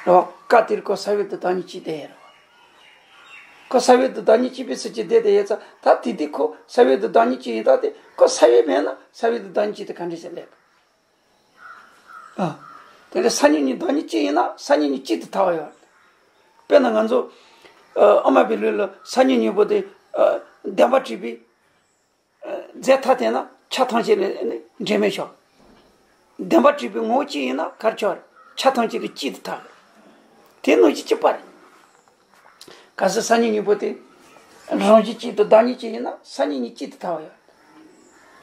རེད་བ། སྐབས་དེར་ཁོ་ས་བོན་དང་བདག་ཉིད་གཅིག་བསྡད་ཡོད་རེད་བ། ཁོ་ས་བོན་དང་བདག་ཉིད་གཅིག་པའི་ཚུལ་གྱིས་བསྡད་དེ་ཡོད་ཙང་། ད་དེ་དུས་ཁོ་ས་བོན་དང་བདག་ཉིད་གཅིག་ཡིན་སྟབས་དེ། ཁོ་ས་བོན་མེད་ན་ས་བོན་དང་བདག་ཉིད་གཅིག་དེ་ག་འདྲ་ཞིག་སླེབས། ཨ། དེ་ལས་སང་ཉིན་གཉིས་བདག་ཉིད་གཅིག་ཡིན་ན་སང་ཉིན་གཉིས་གཅིག་ཏུ་ཐལ་བ་ཡོད་རེད། དཔེར་ན་ང་ཚོ་ཨ་མ་པའི་ལུགས་ལ་སང་ཉིན་གཉིས་པོ་དེ་ཨ་བདེན་པ་དྲིས་པས། རྫས་ཐ་དད་ན་ཆ་ཐམས་ཅད་ལ་ནི་འབྲེལ་མེད་ཆགས། བདེན་པ་དྲིས་པའི་ངོ་བོ་གཅིག་ཡིན་ན་ག་རེ་ཆགས་རེད། ཆ་ཐམས་ཅད་ལ་གཅིག་ཏུ་ཐལ། དེ་ནང་བཞིན་གཅིག་པ་རེད། གལ་སྲིད་སང་ཉིན་གཉིས་པོ་དེ་རང་བཞིན་གཅིག་དང་བདག་ཉིད་གཅིག་ཡིན་ན། སང་ཉིན་གཉིས་གཅིག་ཏུ་ཐལ་བ་ཡོད།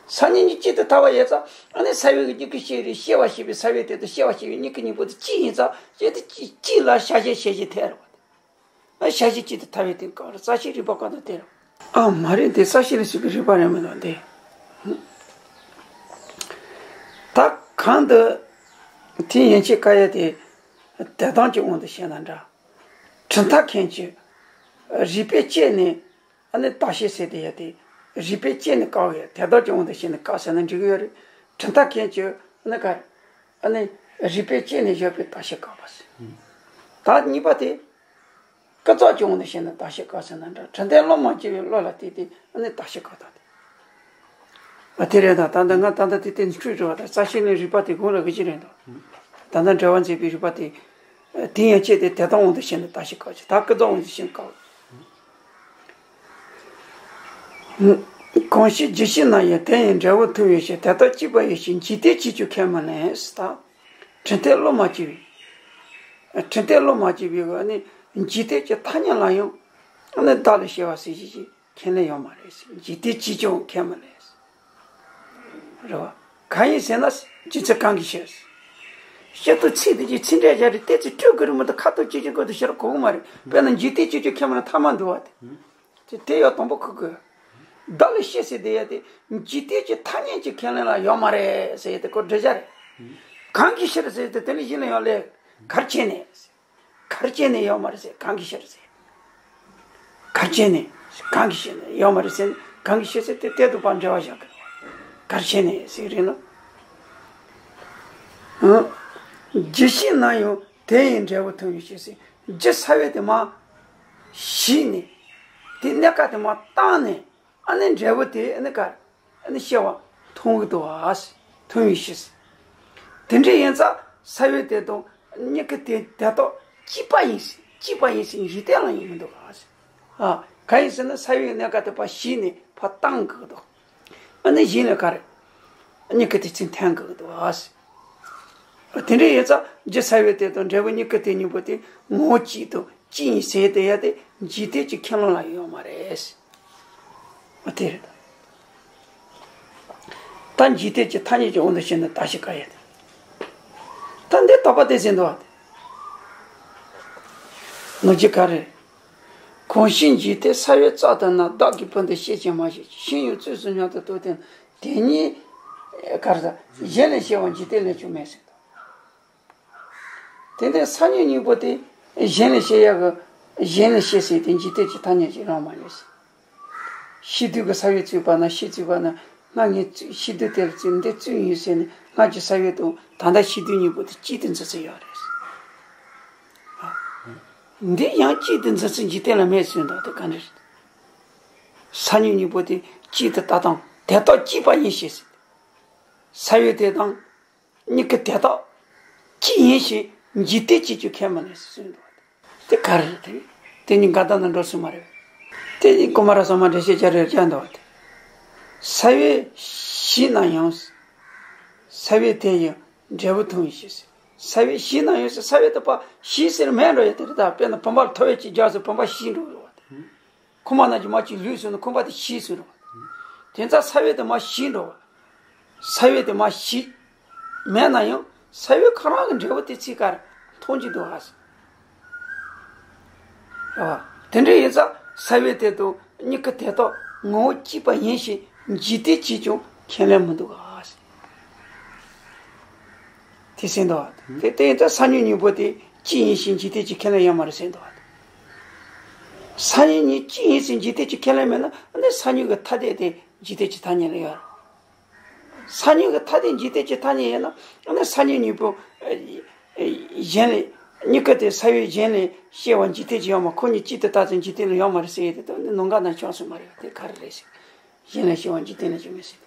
སང་ཉིན་གཉིས་གཅིག་ཏུ་ཐལ་བ་ཡོད་ཙང་། ཨ་ནི་ས་བོན་གྱི་མྱུ་གུ་ཤེས་རིགས། ཤེས་པ་ཤེས་པའི་ས་བོན་དེ་དང་ཤེས་པ་ཤེས་པའི་མྱུ་གུ་གཉིས་པོ་དེ་གཅིག་ཡིན་ཙང་། གཅིག་དེ་གཅིག་གཅིག་ལ་བྱ་བྱེད་བྱེད་བྱེད་ཐལ་རེད་བ། ཨ། བྱ་བྱེད་གཅིག་ཏུ་ཐལ་བའི་དེ་ག་རེ། རྩ་ཤེས་རིག་པ་བཀའ་དང་དེ་རེད། ཨ་མ་རེད། དེ་རྩ་ཤེས་ལས་གསུངས་པའི་རིགས་པ་རེད་མི་འདུག་དེ། ད་གང་དུ་དེ་ཡན་ཆད་བཀག་ཡ་དེ་དོན་དམ་གྱི་དབང་དུ་བྱས་ན་འདྲ། གྲུབ་མཐའ་མཁན་གྱིས་རིགས་པས་དཔྱད་ནས། ཨ་ནི་བརྟག་དཔྱད་ཟེར་དེ་ཡ་དེ་རིགས་པས་དཔྱད་ནས་བཀག་ཡ། དོན་དམ་གྱི་དབང་དུ་བྱས་ནས་བཀག་ཟེར་ན་འགྲིག་གི་ཡོད་རེད། གྲུབ་མཐའ་མཁན་གྱིས་ཨ་ནི་ག་རེ། ཨ་ནི་རིགས་པས་དཔྱད་ནས་བཞག་པའི་བརྟག་དཔྱད་བཀག་པ་ཟེར། ད་གཉིས་པ་དེ། ཀུན་རྫོབ་ཀྱི་དབང་དུ་བྱས་ནས་བརྟག་དཔྱད་བཀག་ཟེར་ན་འདྲ། འཕྲོད་བསྟེན་བློ་མ་སྐྱེས་པའི་བློ་ལ་བལྟས་ཏེ་ཨ་ནི་བརྟག་དཔྱད་བཀག་ད་དེ། ཨ་དེ་རེད་ད། ད་ལྟ་ང་ད་ལྟ་དེ་དེ་འཁྲུལ་འགྲོ་བ་དང་། རྩ་ཤེས་ལས་རིགས་པ་དེ་གོང་ལ་གི་ཅི་རེད་འདུག་ད་ལྟ་འགྲེལ་བ་མཛད་པའི་རིགས་པ་དེ། དེ་ཡང་དཔྱད་དེ་དོན་དམ་དབང་དུ་བྱས་ནས་བརྟག་དཔྱད་བཀག་ཅིག་ད་ཀུན་རྫོབ་དབང་དུ་བྱས་ནས་བཀག་གང་ཕྱིར་རྒྱུ་ཤེས་ན་ཡང་། དེ་ཡི་འབྲས་བུ་མཐོང་བའི་ཕྱིར། དེ་དག་གཅིག་པ་ཡིན་ཕྱིར། འཇིག་རྟེན་གཅིག་ཀྱང་ཁས་མི་ལེན་ཟེར། ད་འཕྲོད་བསྟེན་བློ་མ་སྐྱེས་པའི། འཕྲོད་བསྟེན་བློ་མ་སྐྱེས་པའི་ནི་འཇིག་རྟེན་གྱི་ཐ་སྙད་ལ་ཡང་ནི་བདག་ལ་སྐྱེ་བ་ཟེར་ཞིག་ཅིག་ཁས་ལེན་ཡོད་མ་རེད་ཟེར། འཇིག་རྟེན་གཅིག་ཀྱང་ཁས་མི་ལེན་ཟེར། རེད་བ། གང་ཡིན་ཟེར་ན། རྒྱུ་མཚན་གང་གིས་ཤེས། སྤྱིར་བཏང་ཚིག་འདི་གི་ཚིག་འགྲེལ་བྱ་རེད། ཏོག་ཙམ་སྤྲོས་དགོས་རེད་མ་གཏོགས་ཁ་ཐུག་གཅིག་གཅིག་སྐོར་དུ་ཤེས་ར་གོ་གི་མ་རེད། དཔེར་ན་འཇིག་རྟེན་གཅིག་ཀྱང་ཁས་མི་ལེན་ཐ་མ་འདུག་བ་དེ། དེ་དེ་ཡང་དང་པོ་ཁུར་དགོས། བདག་ལ་སྐྱེ་ཟེར་དེ་ཡ་དེ་འཇིག་རྟེན་གྱི་ཐ་སྙད་ཀྱི་ཁས་ལེན་ལ་ཡོད་མ་རེད་ཟེར་ཡ་དེ་ཁོ་འགྲེལ་བྱ་རེད། གང་གིས་ཤེས་ཟེར་དེ་དེ་ནི་གཞི་ལ་ཡང་ལས། གར་བྱས་ནས། གར་བྱས་ནས་ཡོད་མ་རེད་ཟེར། གང་གིས་ཤེས་ཟེར། གར་བྱས་ནས། གང་གིས་ཤེས་ནས་ཡོད་མ་རེད་ཟེར་ན། གང་གིས་ཤེས་ཟེར་དེ་དེ་དུ་བ་འགྲེལ་བ་བཞག་གི་རེད། གར་བྱས་ནས་ཟེར་རེད་ན། ཨང་། རྒྱུ་ཤེས་ན་ཡང་དེ་ཡི་འབྲས་བུ་མཐོང་བའི་ཕྱིར་ཟེར། རྒྱུ་ས་བོན་དེ་མར་ཞིག་ནས། དེ་གནས་སྐབས་དེ་མར་བཏང་ནས། ཨ་ནི་འབྲས་བུ་དེ་ཨ་ནི་ག་རེ། ཨ་ནི་སྐྱེ་བ་མཐོང་གི་འདུག་བ། མཐོང་བའི་ཕྱིར། དེ་འདྲ་ཡིན་ཙང་ས་བོན་དེ་དང་མྱུ་གུ་དེ་དེ་དག་གཅིག་པ་ཡིན་ཟེར། གཅིག་པ་ཡིན་ཟེར། འཇིག་རྟེན་ལ་ཡང་མི་འདུག་ག་ཟེར། ཨ། གང་ཡིན་ཟེར་ན་ས་བོན་གནས་སྐབས་དེ་ཕར་ཞིག་ནས་ཕར་བཏང་དགོས་ཀྱི་འདུག་ཨ་ནི་གཞན་ལ་ག་རེ། མྱུ་གུ་དེ་ཚུར་འཐེན་དགོས་ཀྱི་འདུག་ཨ་ཟེར། དེ་འདྲ་ཡིན་ཙང་རྒྱུ་ས་བོན་དེ་དང་འབྲས་བུ་མྱུ་གུ་དེ་གཉིས་པོ་དེ་ངོ་བོ་གཅིག་དང་གཅིག་ཡིན་ཟེར་དེ་ཡ་དེ་འཇིག་རྟེན་གྱི་ཁས་ལེན་ལ་ཡོད་མ་རེད་ཟེར། ཨ་དེ་རེད། ད་འཇིག་རྟེན་གྱི་ཐ་སྙད་ཀྱི་དབང་དུ་བྱས་ནས་བརྟག་དཔྱད་བཀག་ཡ་དེ། ད་འདི་དོགས་པ་དེ་ཟིན་འདུག་བ། ནོར་གྱི་ག་རེ། གང་ཕྱིར་འཇིག་རྟེན་ས་བོན་རྩ་ལྟར་ན། བདག་གིས་བུ་འདི་ཤེས་ཀྱང་མ་ཤེས་ཀྱང་། ཤེས་ཡང་བཙོན་སུ་མྱང་དུ་གཏོར་ཏེ་ན། དེ་ཉིད་ག་རེ། གཞན་ལས་སྐྱེ་བ་འཇིག་རྟེན་ལས་ཀྱང་མེད་ཟེར། དེ་ནས་སང་ཉིན་གཉིས་པོ་དེ་གཞན་ལས་སྐྱེ་ཡག་གི། གཞན་ལས་སྐྱེ་ཟེར་དེ་འཇིག་རྟེན་གྱི་ཐ་སྙད་ཅིག་ལོང་མ་ཡོད་ཟེར། ཤེས་དུས་ཀྱི་ས་བོན་བཙུགས་པ་ན། ཤེས་བཙུགས་པ་ན་སྔར་ངས་བཙུགས། ཤེས་དུས་དེར་བཙུགས། འདི་བཙུགས་ཡིན་ཟེར་ནས་སྔར་གྱི་ས་བོན་དང་ད་ལྟ་ཤེས་དུས་གཉིས་པོ་དེ་གཅིག་ཏུ་འཛིན་ས་ཡོད་རེད། འདི་ཡང་གཅིག་ཏུ་འཛིན་ཚུལ་འཇིག་རྟེན་ལ་མེད་ཟེར་འདུག་སྟེ། ག་འདྲ་རེད། ས་སྨྱུག་གཉིས་པོ་དེ་གཅིག་ཏུ་ལྟ་སྟངས་དེ་དག་གཅིག་པ་ཡིན་ཞེས་ཟེར། ས་བོན་དེ་དང་མྱུ་གུ་དེ་དག་གཅིག་ཡིན་ཞེས་འཇིག་རྟེན་གཅིག་ཀྱང་ཁས་མི་ལེན་ཟེར་འདུག་སྟེ། དེ་ག་རེ་རེད། དེ་ནི་འགལ་ཟླ་ནང་འགྲོ་སྲིད་མ་རེད། དེ་ནི་ཀུ་མ་ར་ཟ་མ་འགྲེལ་བཤད་རྒྱག་རེ་རྒྱག་འདུག་སྟེ། ས་བོན་ཞིག་ན་ཡང་ས་བོན་དེ་ཡི་འབྲས་བུ་མཐོང་བའི་ཕྱིར། ས་བོན་ཞིག་ན་ཡང་ས་བོན་དེ་ཕར་ཞིག་ཟེར་མེད་འགྲོ་ཡ། དེ་རེད། ད་དཔེར་ན་བུམ་པ་ལ་ཐོ་བས་གཅིག་རྒྱག་ཟེར་བུམ་པ་ཞིག་འགྲོ་བ་དེ། ཁུག་མ་ནང་གི་མར་གཅིག་བླུགས་ཟེར་ན་ཁུག་མ་དེ་ཞིག་ཟེར་འགྲོ་བ་དེ། དེ་ཙང་ས་བོན་དེ་མར་ཞིག་འགྲོ་བ། ས་བོན་དེ་མར་ཞིག་མེད་ན་ཡང་ས་བོན་ཁོ་རང་གི་འབྲས་བུ་དེ་ཚིག་གར་མཐོང་གི་འདུག་ཨ། རེད་བ། དེ་འདྲ་ཡིན་ཙང་ས་བོན་དེ་དང་མྱུ་གུ་དེ་དག་ངོ་བོ་གཅིག་པ་ཡིན་ཞེས་འཇིག་རྟེན་གཅིག་ཀྱང་ཁས་ལེན་མི་འདུག་ག། དེ་ཟེར་འདུག་བ། དེ་དེ་ཡིན་ཙང་ས་སྨྱུག་གཉིས་པོ་དེ་གཅིག་ཡིན་ཞེས་འཇིག་རྟེན་གཅིག་ཁས་ལེན་ཡོད་མ་རེད་ཟེར་འདུག་བ། ས་སྨྱུག་གཉིས་གཅིག་ཡིན་ཞེས་འཇིག་རྟེན་གཅིག་ཁས་ལེན་མེད་ན། ཨ་ནི་ས་སྨྱུག་གི་ཐ་དད་དེ་འཇིག་རྟེན་གྱི་ཐ་སྙད་ལ་ཡོད་རེད། ས་སྨྱུག་གི་ཐ་དད་འཇིག་རྟེན་གྱི་ཐ་སྙད་ཡིན་ན། ཨ་ནི་ས་སྨྱུག་གཉིས་པོ་གཞན་ལས། མྱུ་གུ་དེ་ས་བོན་གཞན་ལས་སྐྱེ་བ་འཇིག་རྟེན་གྱི་ཡོད་མ། ཁོ་གཉིས་གཅིག་ཏུ་བལྟས་ཚེ་འཇིག་རྟེན་ལ་ཡོད་མ་རེད་ཟེར་ཡས་དེ་དག་ནི་ནང་འགལ་དང་ཆགས་སུ་མ་རེད། དེ་ག་རེ་རེད་ཟེར། གཞན་ལས་སྐྱེ་བ་འཇིག་རྟེན་ལ་འཇུག་མི་སྲིད།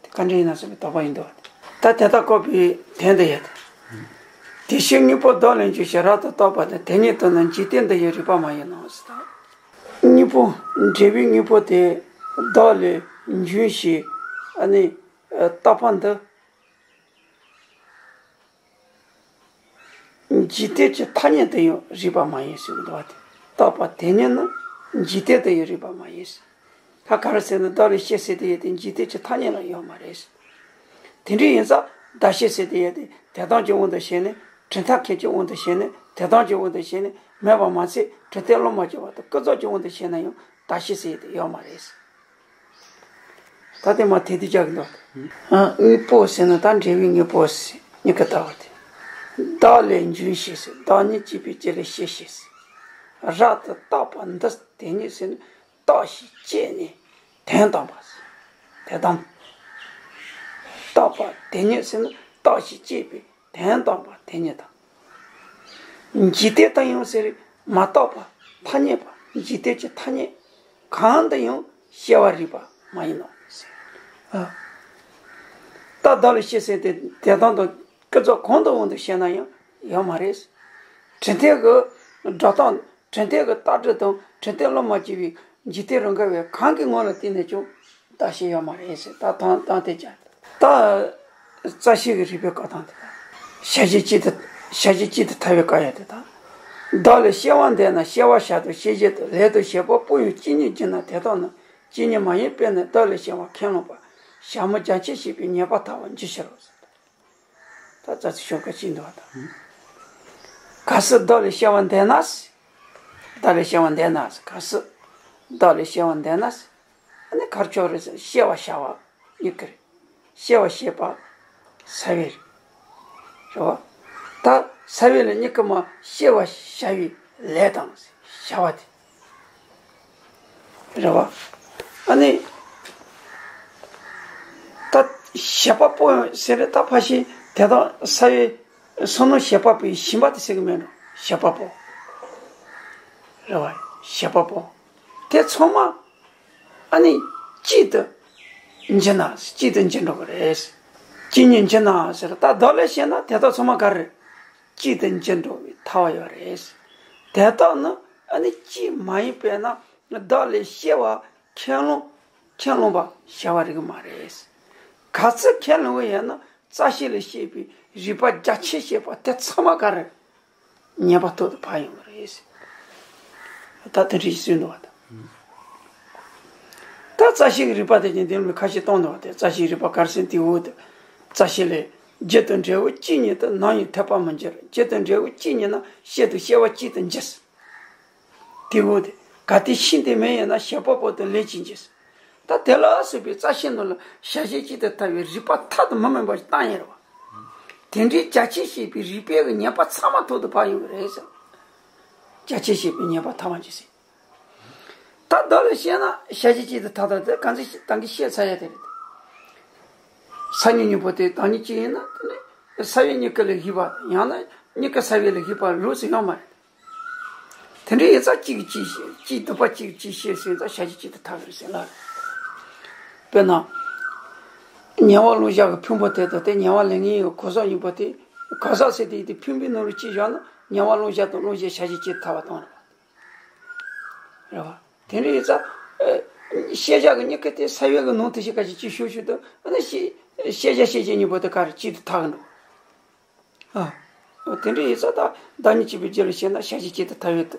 དེ་ག་འདྲ་ཡིན་ན་བསམ་པའི་དོགས་པ་ཡིན་འདུག་ད་དེ་དག་བཀོད་པའི་དོན་དུ་ཡོད་དེ། དེ་ཕྱིར་དངོས་པོ་བདག་ལས་འབྱུང་ཞིང་རབ་ཏུ་བརྟགས་པ་དང་། དེ་ཉིད་དུ་ནི་འཇིག་རྟེན་འདི་ཡི་རིགས་པ་མ་ཡིན་ནོ་ཟེར། དངོས་པོ་འབྲས་བུའི་དངོས་པོ་དེ་བདག་ལས་འབྱུང་ཞིང་། ཨ་ནི་བརྟགས་པ་འདི་འཇིག་རྟེན་གྱི་ཐ་སྙད་དུ་ཡང་རིགས་པ་མ་ཡིན་ཟེར་འདུག་བ། དེ་བརྟགས་པ་དེ་ཉིད་ནི་འཇིག་རྟེན་དུ་ཡང་རིགས་པ་མ་ཡིན་ཟེར། ད་ག་རེ་ཟེར་ན་བདག་ལས་སྐྱེས་ཟེར་དེ་ཡོད་དེ་འཇིག་རྟེན་གྱི་ཐ་སྙད་ལ་ཡོད་མ་རེད་ཟེར། དེ་འདྲ་ཡིན་ཙང་བདག་སྐྱེས་ཟེར་དེ་ཡོད་དེ་དེ་དག་གི་དབང་དུ་བྱས་ནས། གྲུབ་མཐའ་ཁས་ཀྱི་དབང་དུ་བྱས་ནས། དེ་དག་གི་དབང་དུ་བྱས་ནས་མེད་པ་མ་ཚད། གྲུབ་མཐས་བློ་མ་སྐྱེས་པ་དང་ཀུན་རྫོབ་ཀྱི་དབང་དུ་བྱས་ན་ཡང་བདག་སྐྱེས་ཟེར་དེ་ཡོད་མ་རེད་ཟེར། ད་དེ་མ་དེ་དེ་རྒྱག་གི་འདུག་ཨ། དངོས་པོ་ཟེར་ན་ད་འབྲས་བུའི་དངོས་པོ་ཟེར། མྱུ་གུ་ལྟ་བུ་དེ། བདག་ལས་འབྱུང་ཞིང་ཟེར། བདག་ཉིད་གཅིག་པའི་རྒྱུ་ལས་སྐྱེས་ཞེས་ཟེར། རབ་ཏུ་བརྟགས་པ་འདི་དེ་ཉིད་ཟེར་ན། བརྟགས་ཤིང་དཔྱད་ནས་དོན་དམ་པ་ཟེར། དོན་དམ། བརྟགས་པ་དེ་ཉིད་ཟེར་ན་བརྟགས་ཤིང་དཔྱད་པའི་དོན་དམ་པ་དེ་ཉིད་དང་། འཇིག་རྟེན་དུ་ཡང་ཟེར། མ་རྟོགས་པ་ཐ་སྙད་པ། འཇིག་རྟེན་གྱི་ཐ་སྙད་གང་དུ་ཡང་སྐྱེ་བ་རིགས་པ་མ་ཡིན་ནོ་ཟེར། ཨ། ད་བདག་ལས་སྐྱེས་ཟེར་དེ་དེ་དང་དང་ཀུན་རྫོབ་གང་དུ་དབང་དུ་བྱས་ན་ཡང་ཡོད་མ་རེད། གྲུབ་མཐའི་གི་སྒྲོ་བཏགས། གྲུབ་མཐའི་གི་རྟགས་སྒྲིག་དང་གྲུབ་མཐས་བློ་མ་སྐྱེས་པའི་འཇིག་རྟེན་རང་ག་བས་གང་གི་ངོ་ལ་བལྟས་ནས་ཀྱང་བདག་སྐྱེས་ཡོད་མ་རེད་ཟེར། ད་དང་དང་དེ་ཀྱང་ད་རྩ་ཤེ་གི་རིགས་པའི་བཀའ་དང་དེ་དག་བྱ་བྱེད་གཅིག་ཏུ། བྱ་བྱེད་གཅིག་ཏུ་ཐལ་བའི་བཀའ་ཡང་དེ་དག་བདག་ལས་སྐྱེ་བ་འདས་ན་སྐྱེ་བ་བྱ་དང་སྐྱེད་བྱེད་དང་ལས་དང་བྱེད་པ་པོ་ཡང་གཅིག་ཉིད་འགྱུར་ན་དེ་དག་ནི་གཅིག་ཉིད་མ་ཡིན་པས་ན། བདག་ལས་སྐྱེ་བ་ཁས་བླངས་པ་ཞྭ་མོ་རྒྱ་ཆེར་བཤད་པའི་ཉེས་པ་ཐལ་བར་འགྱུར་ཕྱིར་རོ་ཟེར། ད་རྩ་ཚིག་ཤོག་ཁ་གཅིག་འདུག་བ་དང་། གལ་སྲིད་བདག་ལས་སྐྱེ་བ་འདས་ན་ཟེར། བདག་ལས་སྐྱེ་བ་འདས་ན་ཟེར། གལ་སྲིད་བདག་ལས་སྐྱེ་བ་འདས་ན་ཟེར། ཨ་ནི་གར་ཆོག་རེད་ཟེར། སྐྱེ་བ་བྱ་བ་གཉིས་ཀ་རེད། སྐྱེ་བ་བྱེད་པ་ས་བོན་རེད། རེད་བ། ད་ས་བོན་ལ་གཉིས་ཀ་མ་སྐྱེ་བ་བྱ་བའི་ལས་དང་བྱ་བ་དེ། རེད་བ། ཨ་ནི། ད་བྱེད་པ་པོ་ཟེར་རེད། ད་ཕ་ཤི་དེ་དག་ས་བོན་བསོད་ནམས་བྱེད་པ་པོའི་ཞིང་པ་དེ་ཟེར་གི་མེད་འགྲོ། བྱེད་པ་པོ། རེད་བ། བྱེད་པ་པོ། དེ་ཚང་མ་ཨ་ནི་གཅིག་ཏུ་འགྱུར་ན། གཅིག་ཏུ་འགྱུར་འགྲོ་གི་རེད། གཅིག་ཉིད་འགྱུར་ན་ཟེར། ད་བདག་ལས་བཤད་ན་དེ་དག་ཚང་མ་ག་རེ། གཅིག་ཏུ་འགྱུར་འགྲོ་བའི་ཐལ་བ་ཡོད་རེད། དེ་དག་ནི་ཨ་ནི་གཅིག་མ་ཡིན་པས་ན། བདག་ལས་སྐྱེ་བ་ཁས་བླངས། ཁས་བླངས་པ་བྱ་བ་རིགས་མ་རེད། ག་ཚོད་ཁས་བླངས་པ་ཡིན་ན་རྩ་ཤེ་ལས་བཤད་པའི་རིགས་པ་རྒྱ་ཆེར་བཤད་པ་དེ་ཚང་མ་ག་རེ། ཉེས་པ་ཐོག་ཏུ་ཕར་ཡོང་གི་རེད། ད་དེ་འདྲ་ཞིག་གསུངས་འདུག་བ་དང་། ད་རྩ་ཤེ་གི་རིགས་པ་དེ་ཀྱང་འདི་ལ་ཁ་ཤས་གཏོང་འདུག་བ་དེ། རྩ་ཤེ་རིགས་པ་ག་རེ་ཟེར་དེའུ་དེ། རྩ་ཤེ་ལས། རྒྱུ་དང་འབྲས་བུ་གཅིག་ཉིད་དུ། ནམ་ཡང་འཐད་པར་མི་འགྱུར། རྒྱུ་དང་འབྲས་བུ་གཅིག་ཉིད་ན་སྐྱེ་དང་སྐྱེ་བ་གཅིག་ཏུ་འགྱུར། དེའུ་དེ། གལ་ཏེ་ཤིང་དེ་མེ་ཡིན་ན། བྱེད་པ་པོ་དེ་ལས་ཅི་འགྱུར། ད་དེ་ལ་སོགས་པའི་རྩ་ཤེ་ནང་ལ་བྱ་བྱེད་གཅིག་ཏུ་ཐལ་བའི་རིགས་པ་མཐའ་དང་མི་དམན་པ་ཞིག་བཏང་ཡོད་རེད་བ། དེ་འདྲའི་རྒྱ་ཆེར་བཤད་པའི་རིགས་པའི་གི་ཉེས་པ་ཚང་མ་ཐོག་ཏུ་ཕར་ཡོང་གི་རེད་ཟེར། རྒྱ་ཆེར་བཤད་པའི་ཉེས་པ་ཐལ་བར་འགྱུར་ཟེར། ད་བདག་ལ་བཤད་ན་བྱ་བྱེད་གཅིག་ཏུ་ཐལ་ཐལ་དེ་གང་ཚེ་ད་གིན་བཤད་ཚར་ཡ་དེ་རེད། ས་སྨྱུག་གཉིས་པོ་དེ་བདག་ཉིད་གཅིག་ཡིན་ན་དེ་ནི་ས་བོན་གཉིས་ཀ་ལས་ཡིན་པ་ཡང་ན་ གཉིས་ཀ་ས་བོན་ལ་ཞུགས་པ་ལོགས་སུ་ཡོད་མ་རེད། དེ་འདྲ་ཡིན་ཙང་གཅིག་གིས་གཅིག་ཤེས། གཅིག་སྡུག་པ་གཅིག་གིས་གཅིག་ཤེས་ཟིན་ཙང་ཤ་གཅིག་གཅིག་ཏུ་འཐག་རེད་ཟེར་ལ། དཔེར་ན། ཉེ་བར་བློ་བཞག་གི་ཕུང་པོ་དེ་དང་དེ་ཉེ་བར་ལེན་མཁན་ཡོད་གོ་ས་ཡིན་པ་དེ། གོ་ས་ཟེར་དེ་ཡིན་དེ་ཕུང་པོའི་ནང་ལ་གཅིག་བཞག་ན་ཉེ་བར་བློ་བཞག་དང་བློ་བཞག་ཤ་གཅིག་གཅིག་ཏུ་འཐག་པ་དང་རེད་བ། དེ་འདྲ་ཡིན་ཙང་། ཤེས་བྱ་གི་གཉིས་ཀ་དེ་ས་བོན་གི་ནང་དེ་ཤེས་ཀ་གཅིག་གཅིག་ཤུགས་ཤུགས་དང་ཨ་ནི་ཤེས་ཤེས་བྱ་ཤེས་བྱེད་གཉིས་པོ་དེ་ག་རེ་གཅིག་ཏུ་འཐག་གི་འགྲོ། ཨ། འོ་དེ་འདྲ་ཡིན་ཙང་ད་བདག་ཉིད་གཅིག་པའི་རྒྱུད་ལ་ཤེས་ན་ཤ་གཅིག་གཅིག་ཏུ་འཐག་ཡོད་དེ།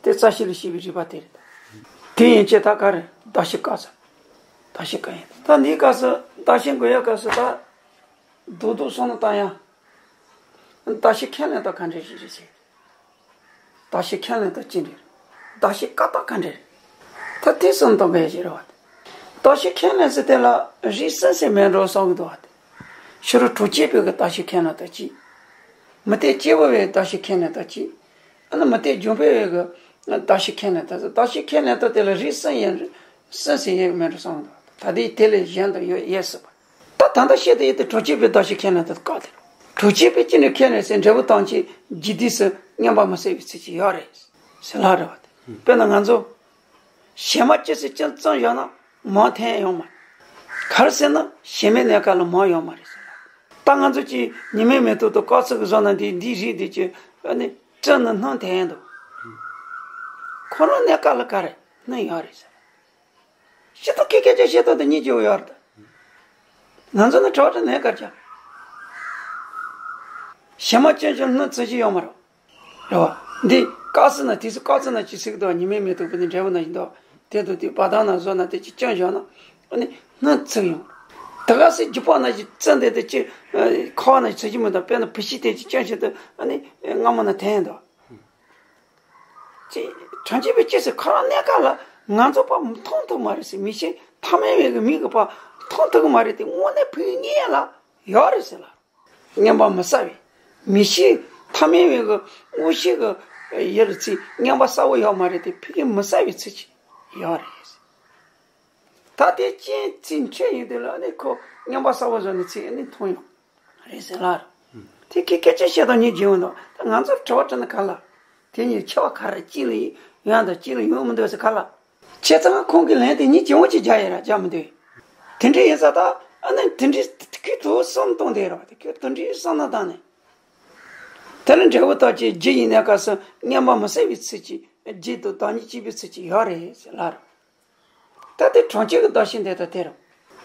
དེ་རྩ་ཤེ་ལ་ཤེས་པའི་རིགས་པ་དེ་རེད། དེ་ཡན་ཆད་ད་ག་རེ་བདག་ཤེས་སྐབས་སུ། བདག་ཤེས་སྐབས་ཡིན། ད་འདིའི་སྐབས་སུ་བདག་ཤེས་འགོད་ཡག་སྐབས་སུ་ད། རྡོག་རྡོག་བསམ་བློ་བཏང་ཡང་། བདག་ཤེས་ཁས་ལེན་སྟངས་ག་འདྲ་ཞིག་རེད་ཟེར། བདག་ཤེས་ཁས་ལེན་སྟངས་ཅི་འདྲ་རེད། བདག་ཤེས་བཀག་སྟངས་ག་འདྲ་རེད། ད་དེ་བསམ་བློ་གཏོང་དགོས་ཡ་ཞིག་རེད་བ། བདག་ཤེས་ཁས་ལེན་ཟེར་དེ་ལ་རིགས་གསུམ་ཟེར་མེད་འགྲོ་བསམ་གྱི་འདུག་བ། དེ་ཕྱི་རོལ་གྲོལ་བྱེད་པའི་གི་བདག་ཤེས་ཁས་ལེན་སྟངས་གཅིག་མུ་སྟེགས་སྐྱེས་བུ་བའི་བདག་ཤེས་ཁས་ལེན་སྟངས་གཅིག་ཨ་ནི་མུ་སྟེགས་འབྱུང་པོའི་གི་བདག་ཤེས་ཁས་ལེན་སྟངས། བདག་ཤེས་ཁས་ལེན་སྟངས་དེ་ལ་རིགས་གསུམ་ཡིན། གསུམ་ཟེར་ཡས་མེད་འགྲོ་བསམ་གྱི་འདུག་ད་དེ་དེ་ལས་གཞན་དུ་ཡོད་ཡས་སྲིད་པ། ད་ད་ལྟ་བཤད་དེ་ཡོད་དེ་གྲོལ་བྱེད་པའི་བདག་ཤེས་ཁས་ལེན་དེ་བཀག་དེ་རེད། གྲོལ་བྱེད་པའི་ཅི་ནས་ཁས་ལེན་ཟེར་འབྲས་བུ་ཐམས་ཅད་རྒྱུ་དུས་སུ་མངོན་པར་མི་གསལ་བའི་ཚུལ་གྱིས་ཡོད་རེད་ཟེར་ལབ་རེད་བ། དཔེར་ན་ང་ཚོ་ཞལ་མ་ཅི་སྲིད་ཅི་ཙམ་བཞག་ན་མར་འཐེན་ཡོང་མ་རེད། ག་རེ་ཟེར་ན་ཞལ་མའི་གནས་སྐབས་ལ་མར་ཡོད་མ་རེད་ཟེར་ལ། ད་ང་ཚོ་གཅིག་ཉི་མའི་མེ་ཏོག་དང་སྐར་ཚོགས་ཀྱི་བཟོ་ན་འདི་འདིའི་རིགས་འདི་ཅི་ཨ་ནི་བཙོས་ན་སྣུམ་འཐེན་འདུག་ཁོ་རང་གནས་སྐབས་ལ་ག་རེ་སྣུམ་ཡོད་རེད་ཟེར། ཤེས་རྟོགས་ཀྱི་སྐད་ཆ་བཤད་སྟངས་དེ་གཉིས་ཀྱི་ཡོད་རེད། ང་ཚོ་ནི་གྲོགས་དྲི་ནས་དཀར་ཆ། ཞལ་མ་ཅན་ཅན་སྣུམ་ཚིག་ཅིག་ཡོད་མ་རེད། རེད་བ། འདི་དཀར་སི་ན་དེ་སུ་དཀར་སི་ན་ཅི་ཟིག་དང་ཉི་མའི་མེ་ཏོག་པོ་འདི་འབྲས་བུ་ན་བཞིན་དུ་དེ་དང་དེ་བ་དང་ན་བཟོ་ན་དེ་ཅི་ཅང་བཞག་ན་ཨ་ནི་སྣུམ་ཚིག་ཡོང་། དེ་ག་སི་རྒྱུ་པ་ན་ཅི་བཙོན་དེ་དེ་ཅི་ཁ་བ་ན་ཚིག་ཅི་མི་དང་དཔེར་ན་བུ་ཤི་དེ་ཅི་ཅང་ཞིག་དུ་ཨ་ནི་སྔ་མོ་ན་འཐེན་དོ། ཅེས་དྲན་བྱེད་པའི་ཅེས་སུ་ཁ་རང་གནས་སྐབས་ལ་ང་ཚོ་པ་མཐོང་ཐུབ་མ་རེད་ཟེར། མི་ཤེས་ཐ་མལ་བའི་གི་མིག་གི་པ་མཐོང་ཐུབ་གི་མ་རེད་དེ་དངོས་གནས་ཕུགས་ངེས་ལ་ཡོད་རེད་ཟེར་ལ། མངོན་པ་མི་གསལ་བའི་མི་ཤེས་ཐ་མལ་བའི་གི་དངོས་ཤེས་གི་ཡུལ་ཚིག་མངོན་པ་གསལ་བོ་ཡོད་མ་རེད་དེ་ཕུགས་ངེས་མི་གསལ་བའི་ཚིག་ཅིག་ཡོད་རེད་ཟེར། ད་དེ་ཅན་ཚིག་མཆན་ཡིན་དུས་ལ་ནི་ཁོ་མངོན་པ་གསལ་བོ་བཟོ་ནི་ཚིག་ནི་མཐོང་ཡོང་། རེད་ཟེར་ལ། དེ་ཁྱེད་སྐད་ཆ་བཤད་སྟངས་གཉིས་བྱེད་འོང་དང་ད་ང་ཚོར་དྲི་བ་དྲི་ན་ག་ལ། དེ་གཉིས་ཆེ་བ་ག་རེ་གཅིག་ལ་ཡོང་དང་གཅིག་ལ་ཡོང་མི་འདུག་ཟེར་ག་ལ། བྱས་ཙང་ཁོང་གི་ལན་དེ་གཉིས་བྱེད་འོང་གཅིག་རྒྱག་ཡོད་ར་རྒྱག་མི་འདུག་དེ་འདྲ་ཡིན་ཙང་ད་ཨ་ནི་དེ་འདྲའི་ཁོས་དུ་བསམ་གཏོང་བསྡད་ར་བ་དེ་ཁོས་དེ་འདྲའི་བསམ་ན་ད་ནི། དེ་ལ་འབྲས་བུ་དག་ཅིག་རྒྱུ་ཡིན་ནའི་སྐབས་སུ་མངོན་པ་མི་གསལ་བའི་ཚུལ་གྱིས་རྒྱུ་དང་བདག་ཉིད་གཅིག་པའི་ཚུལ་གྱིས་ཡོད་རེད་ཟེར་ལ། ད་དེ་གྲོང་ཁྱེར་གྱི་བདག་ཤེས་འདི་དང་དེ་རུ།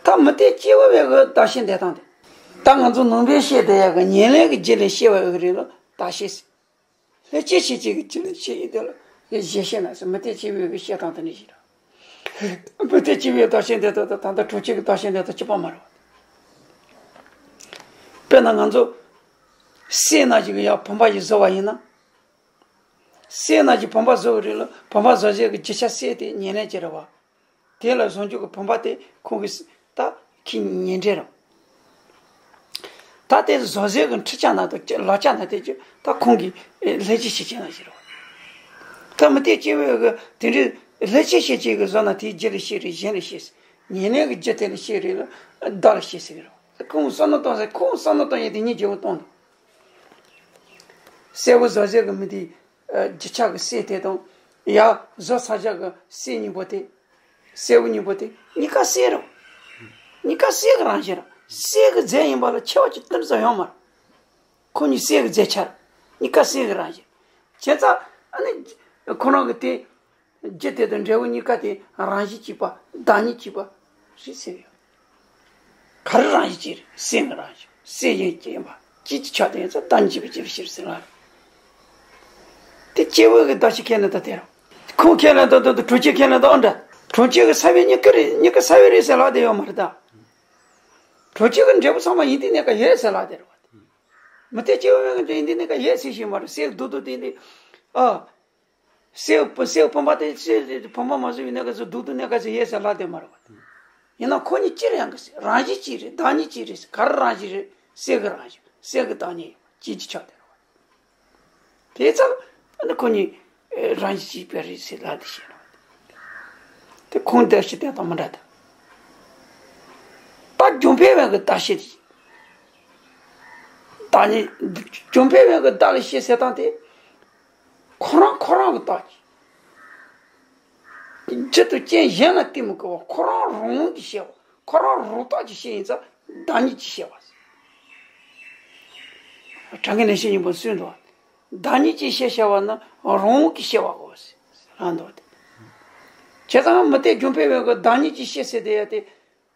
ད་མུ་སྟེགས་སྐྱེ་བོ་བའི་གི་བདག་ཤེས་འདི་དང་དེ། ད་ང་ཚོ་ནང་པའི་བཤད་བསྡད་ཡག་གི་ཉེར་ལེན་གྱི་རྒྱུ་ལས་སྐྱེ་བ་ཡོད་གི་རེད་ལ་བདག་ཤེས་ཟེར། ལྷན་སྐྱེས་ཤེས་བྱེད་ཀྱི་རྒྱུ་ལས་སྐྱེ་ཡི་དེ་ལ་ཡི་གཞན་ཤེས་ན་ཟེར་མུ་སྟེགས་སྐྱེ་བོའི་གི་བཤད་སྟངས་དེ་འདྲ་ཞིག་རེད། མུ་སྟེགས་སྐྱེ་བོའི་བདག་ཤེས་འདི་དང་ད་ལྟ་གྲོང་ཁྱེར་གྱི་བདག་ཤེས་འདི་དང་གཅིག་པ་མ་རེད་བ། དཔེར་ན་ང་ཚོ་སྲས་ན་ཞིག་གི་ཡང་བུམ་པ་ཞིག་བཟོ་བ་ཡིན་ན། སྲས་ན་ཞིག་བུམ་པ་བཟོ་གི་རེད་ལ་བུམ་པ་བཟོ་བྱེད་ཀྱི་རྒྱུ་ཆ་སྲས་དེ་ཉེར་ལེན་བྱེད་རེད་བ། དེ་ལ་བཟོ་རྒྱུ་གི་བུམ་པ་དེ་ཁོང་གི་ད་ཁྱི་ཉེར་འབྲེལ་རེད། ད་དེ་བཟོ་བྱེད་ཀྱི་འཁྲུལ་ཆ་ན་དང་ལག་ཆ་ན་དེ་ཀྱི་ད་ཁོང་གི་ལྷན་སྐྱེས་ཤེས་བྱེད་ན་ཞིག་རེད་བ། ད་མུ་སྟེགས་སྐྱེ་བོའི་གི་དེ་འདྲའི་ལྷན་སྐྱེས་ཤེས་བྱེད་ཀྱི་བཟོ་ན་དེའི་རྒྱུ་ལ་ཤེས་རེད་གཞན་ལ་ཤེས། ཉེར་ལེན་གྱི་རྒྱུ་དེ་ལ་ཤེས་རེད་ལ་བདག་ལ་ཤེས་ཟེར་གི་རེད་བ། ཁོང་བསམ་བློ་གཏོང་ཟེར་ཁོང་བསམ་བློ་གཏོང་ཡས་དེ་གཉིས་བརྗེ་བོ་གཏོང་དང་། གསལ་པོ་བཟོ་བྱེད་ཀྱི་མི་དེ། རྒྱུ་ཆ་གི་སྲས་དེ་དང་། ཡ། བཟོ་ཚར་བྱ་གི་སྲས་གཉིས་པོ་དེ། གསལ་པོ་གཉིས་པོ་དེ་གཉིས་ཀ་སྲས་རེད། གཉིས་ཀ་སྲས་ཀྱི་རང་བཞིན་རེད། སྲས་ཀྱི་རྫས་ཡིན་པ་ལ་ཁྱད་པར་ཅིག་ཏིལ་ཙམ་ཡོད་མ་རེད། ཁོ་གཉིས་སྲས་ཀྱི་རྫས་ཆ་རེད། གཉིས་ཀ་སྲས་ཀྱི་རང་བཞིན། བྱས་ཙང་ཨ་ནི། ཁོ་རང་གི་དེ། རྒྱུ་དེ་དང་འབྲས་བུ་གཉིས་ཀ་དེ་རང་བཞིན་གཅིག་པ་བདག་ཉིད་གཅིག་པ་རེད་ཟེར་ཡོད། ག་རེ་རང་བཞིན་གཅིག་རེད། སེམས་ཀྱི་རང་བཞིན། སེམས་ཡིན་གཅིག་ཡིན་པ་གཅིག་གི་ཆ་དེ་ཡིན་ཙང་བདག་ཉིད་གཅིག་པའི་ཕྱིར་ཟེར་ལ། དེ་སྐྱེ་བོ་གི་བདག་ཤེས་ཁས་ལེན་ད་དེ་རང་། ཁོང་ཁས་ལེན་ད་དོན་དུ་གྲོང་ཁྱེར་ཁས་ལེན་ད་ཨོ་འདྲ། གྲོང་ཁྱེར་གི་ས་བོན་གཉིས་ཀ་རེད་གཉིས་ཀ་ས་བོན་རེད་ཟེར་ལ་དེ་ཡོད་མ་རེད་ད། གྲོང་ཁྱེར་གི་འབྲས་བུ་ཚང་མ་ཡིན་དེ་གནས་ཀ་ཡོད་ཟེར་ལ་དེ་རེད་བ། མུ་སྟེགས་སྐྱེ་བོ་མེད་གི་འབྲས་ཡིན་དེ་གནས་ཀ་ཡོད་ཟེར་ཞིག་མ་རེད་སེལ་རྡོག་རྡོག་དེ་འདི། ཨ། སེའུ་སེའུ་བུམ་པ་དེ་སེའུ་བུམ་པ་མ་བཟོས་པའི་གནས་སྐབས་སུ་རྡོག་རྡོག་གནས་སྐབས་སུ་ཡོད་ཟེར་ལབ་བསྡད་མ་རེད་བ། ཡིན་ན་ཁོ་གཉིས་གཅིག་རེད་ཡང་གི་ཟེར་རང་བཞིན་གཅིག་རེད་བདག་ཉིད་གཅིག་རེད་ཟེར་ག་རེ་རང་བཞིན་རེད་སེམས་ཀྱི་རང་བཞིན་སེམས་ཀྱི་བདག་ཉིད་གཅིག་གི་ཆ་དེ་རེད་བ། དེ་ཙམ་ཨ་ནི་ཁོ་གཉིས་རང་བཞིན་གཅིག་པ་རེད་ཟེར་ལབ་བསྡད་ཤེས་རེད་བ། དེ་ཁོང་བདག་ཤེས་དེ་དང་མི་འདྲ་དང་། ད་རྒྱུ་འབྲས་བའི་གི་བདག་ཤེས་དེ། ད་ ཨ་ནི་ཇོ་འཕེན་བའི་གི་བདག་ལ་བཤད་ཟེར་སྟངས་དེ། ཁོ་རང་ཁོ་རང་གི་རྟགས་ཀྱིས། རྒྱུ་དང་རྐྱེན་གཞན་ལ་བརྟེན་མི་དགོས་པ་ཁོ་རང་རང་གིས་བཤད་པ། ཁོ་རང་རང་རྟགས་ཀྱིས་བཤད་ཡིན་ཙང་བདག་ཉིད་ཀྱིས་བཤད་པ། དྲང་གི་ནས་བཤད་སྙིང་པོ་གསུངས་འདུག་བདག་ཉིད་ཀྱིས་བཤད་བྱ་བ་ནི་རང་གིས་བཤད་པ་གོ་ཟེར་ལ་འདུག་སྟེ། བྱས་ཙང་མུ་སྟེགས་ཇོ་འཕེན་བའི་གི་བདག་ཉིད་ཀྱིས་བཤད་ཟེར་དེ་ཡ་དེ།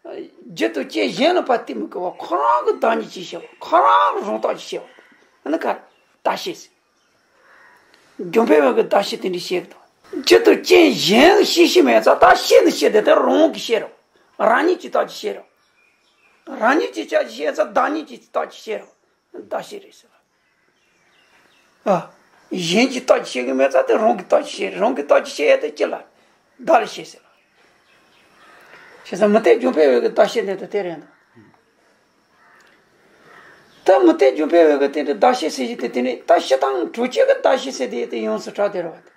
རྒྱུ་དང་རྐྱེན་གཞན་ལ་ཕར་བརྟེན་མི་དགོས་པ་ཁོ་རང་གི་བདག་ཉིད་ཀྱིས་བཤད་པ་ཁོ་རང་གི་རང་རྟགས་ཀྱིས་བཤད་པ། ཨ་ནི་ག་རེ་བདག་བཤད་ཟེར། ཇོ་འཕེན་བའི་གི་བདག་བཤད་དེ་འདྲ་བཤད་གི་འདུག་རྒྱུ་དང་རྐྱེན་གཞན་གྱིས་བཤད་ཤེས་མེད་ཙང་བདག་བཤད་ནི་བཤད་དེ་དེ་རང་གིས་བཤད་རོགས། རང་ཉིད་ཀྱི་རྟགས་ཀྱིས་བཤད་རོགས། རང་ཉིད་ཀྱི་རྟགས་ཀྱིས་བཤད་ཙང་བདག་ཉིད་ཀྱི་རྟགས་ཀྱིས་བཤད་རོགས། བདག་བཤད་རེད་ཟེར་བ། ཨ། གཞན་གྱི་རྟགས་ཀྱིས་བཤད་གི་མེད་ཙང་དེ་རང་གི་རྟགས་ཀྱིས་བཤད་རེད། རང་གི་རྟགས་ཀྱིས་བཤད་ཡ་དེ་ཅི་ལ། བདག་ལ་བཤད་ཟེར་བ། བྱས་ཙང་མུ་སྟེགས་ཇོ་འཕེན་བའི་གི་བདག་བཤད་འདི་ད་དེ་རེད་འདུག་ད་མུ་སྟེགས་ཇོ་འཕེན་བའི་གི་དེ་འདྲའི་བདག་བཤད་ཟེར་གྱི་དེ་དེ་ནི་ད་སྤྱིར་བཏང་གྲོལ་བྱེད་ཀྱི་བདག་བཤད་ཟེར་དེ་དེ་ཡོངས་སུ་གྲགས་བསྡད་རེད་བ།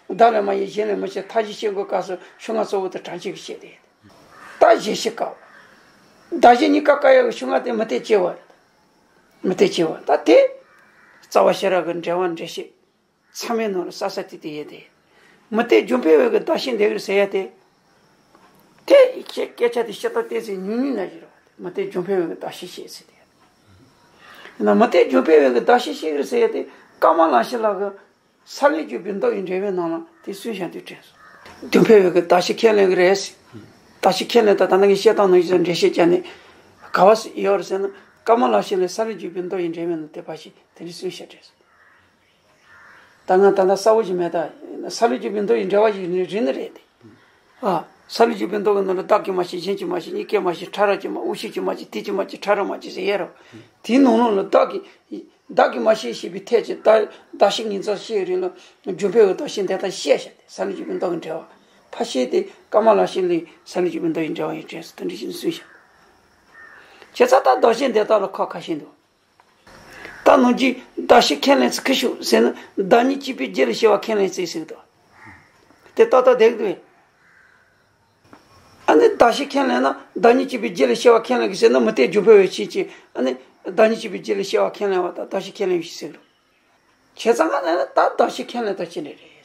བདག་ལས་མ་གཞན་ལས་མི་སྐྱེ་མཐའ་བཞི་སྐྱེ་དགུའི་སྐབས་སུ་ཕྱོགས་སྔ་གཙོ་བོ་དེ་དྲན་བྱེད་ཀྱི་བཤད་དེ། ད་གཞན་སྐྱེ་དཀའ་བ། བདག་གཞན་གཉིས་ཀ་དཀའ་ཡག་གི་ཕྱོགས་སྔ་དེ་མུ་སྟེགས་སྐྱེ་བ་རེད། མུ་སྟེགས་སྐྱེ་བ་ད་དེ། རྩ་བ་ཤེས་རབ་ཀྱི་འགྲེལ་བ་འགྲེལ་བཤད། ཚང་མའི་ནང་ལ་ས་ས་ཏི་ཏི་ཡོད་དེ། མུ་སྟེགས་ཇོ་འཕེན་བའི་གི་བདག་བཤད་འདི་གི་ཟེར་ཡ་དེ། དེ་ཁྱེད་སྐད་ཆ་དེ་ཤེས་ཐོག་བལྟས་ཚེ་ཉུང་ཉུང་ན་བཞིན་རེད་བ། མུ་སྟེགས་ཇོ་འཕེན་བའི་གི་བདག་བཤད་བཤད་ཟེར་དེ། ཡིན་ན་མུ་སྟེགས་ཇོ་འཕེན་བའི་གི་བདག་བཤད་བཤད་གི་ཟེར་ཡ་དེ་ཀ་མ་ལ་ཤཱི་ལ་གི་སཱ་ལུ་ཀྱི་བུ་མདོ་ཡི་འགྲེལ་པའི་ནང་ལ་དེ་གསུངས་བཞག་དུས་དྲན་སོང་། ཇོ་འཕེན་བའི་གི་བདག་བཤད་ཁས་ལེན་གི་རེད་ཟེར། བདག་བཤད་ཁས་ལེན་ད་ད་ནང་གི་བཤད་སྟངས་ནང་བཞིན་འགྲེལ་བཤད་བརྒྱབ་ནས་ག་བ་ཡོད་རེད་ཟེར་ན་ཀ་མ་ལ་ཤཱི་ལ་སཱ་ལུ་ཀྱི་བུ་མདོ་ཡི་འགྲེལ་པའི་ནང་དེ་བ་ཞིག་དེ་འདྲ་གསུངས་བཞག་དྲན་སོང་། ད་ང་ད་ལྟ་གསལ་པོ་ཞིག་མེད། ད་སཱ་ལུ་ཀྱི་བུ་མདོ་ཡི་འགྲེལ་བ་ཞིག་རེད་ནི་རེད་དེ། ཨ། སཱ་ལུ་ཀྱི་བུ་མདོ་གི་ནང་ལ་བདག་གིས་མ་བྱས། གཞན་གྱིས་མ་བྱས། གཉིས་ཀས་མ་བྱས། ཕྲ་རབ་ཀྱིས་མ། དབང་ཤེས་ཀྱིས་མ་བྱས། དེ་གྱིས་མ་བྱས། ཕྲ་རབ་མ་བྱས་ཟེར་ཡས་རོ། དེའི་ནང་ལོགས་ལ་བདག་གིས་བདག་གིས་མ་བྱས་ཞེས་པའི་ཐད་ཀྱི་བདག་བདག་བཤད་ཉིས་བརྩེགས་བཤད་རིང་ལ་ཇོ་འཕེན་བའི་བདག་བཤད་འདི་ལྟར་བཤད་བཞག་སྟེ། སཱ་ལུ་ཀྱི་བུ་མདོ་གི་འགྲེལ་བ་ཕར་བཤད་དེ་ཀ་མ་ལ་ཤཱི་ལའི་སཱ་ལུ་ཀྱི་བུ་མདོ་ཡི་འགྲེལ་བ་ཡི་དྲན་སོང་། དེ་འདྲ་ཞིག་གསུངས་བཞག་བྱས་ཙང་ད་བདག་བཤད་འདི་དག་ལ་ཁག་ཁ་ཤས་འདུག་ད་ནང་གི་བདག་བཤད་ཁས་ལེན་ཚུལ་ཁི་ཤོ་ཟེར་ན་བདག་ཉིད་གཅིག་པའི་རྒྱུད་ལ་སྐྱེ་བ་ཁས་ལེན་ཚུལ་ཟེར་གི་འདུག་དེ་ཏག་ཏག་བསྡད་ཀྱི་འདུག་ཨ་ནི་བདག་བཤད་ཁས་ལེན་ན་བདག་ཉིད་གཅིག་པའི་རྒྱུད་ལ་སྐྱེ་བ་ཁས་ལེན་གི་ཟེར་ན་མུ་སྟེགས་ཇོ་འཕེན་བའི་ཆོས་ཀྱི་ཨ་ནི་བདག་ཉིད་གཅིག་པའི་རྒྱུད་ལ་སྐྱེ་བ་ཁས་ལེན་པ་དང་བདག་བཤད་ཁས་ལེན་ཞེས་ཟེར་གི་འདུག་བྱས་ཙང་ང་ལ་ད་བདག་བཤད་ཁས་ལེན་ད་ཅི་འདྲ་རེད།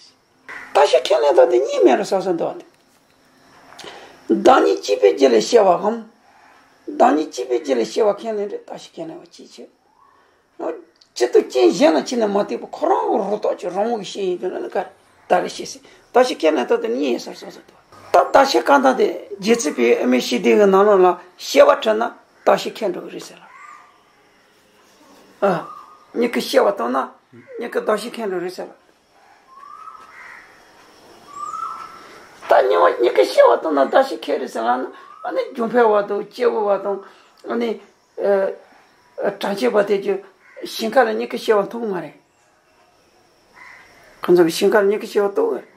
བདག་བཤད་ཁས་ལེན་ད་དེ་གཉིས་མེད་རུ་ས་ས་འདུག་ཨ་ནི། བདག་ཉིད་གཅིག་པའི་རྒྱུད་ལ་སྐྱེ་བའམ། བདག་ཉིད་གཅིག་པའི་རྒྱུད་ལ་སྐྱེ་བ་ཁས་ལེན་རེད། བདག་བཤད་ཁས་ལེན་པ་ཅིའི་ཕྱིར། སྤྱི་དང་རྐྱེན་གཞན་ལ་ཕྱིན་ནས་མ་ལྟོས་པར་ཁོ་རང་གི་རང་རྟོགས་ཀྱིས་རང་ངོ་ཤེས་ཡིན་དུས་ན་ནི་ག་བདག་ལ་ཤེས་ཟེར། བདག་བཤད་ཁས་ལེན་ད་དེ་གཉིས་ཡིན་ས་ས་ས་འདུག་ད་བདག་བཤད་བཀའ་ཐང་དེ་རྗེ་བཙུན་པའི་དབུ་མའི་ཤེས་ལྡན་གྱི་ནང་ལོགས་ལ་སྐྱེ་བ་བྲལ་ན་བདག་བཤད་ཁས་འགྲོ་གི་རེད་ཟེར་ལ། ཨ། མྱུ་གུ་སྐྱེ་བ་བཏང་ན་མྱུ་གུ་བདག་བཤད་ཁས་འགྲོ་རེད་ཟེར་ལ། ད་མྱུ་མྱུ་གུ་སྐྱེ་བ་བཏང་ན་བདག་བཤད་ཁས་རེད་ཟེར་ལ་ན་ཨ་ནི་ཇོ་འཕེན་བ་དང་སྐྱེས་བུ་བ་དང་ཨ་ནི། ཨ། དྲན་བྱེད་པ་དེ་ཀྱི་ཞིང་ཁ་ལ་མྱུ་གུ་སྐྱེ་བ་མཐོང་གི་མ་རེད། ཁོ་ཚོ་གི་ཞིང་ཁ་ལ་མྱུ་གུ་སྐྱེ་བ་རྟོགས་གི་རེད།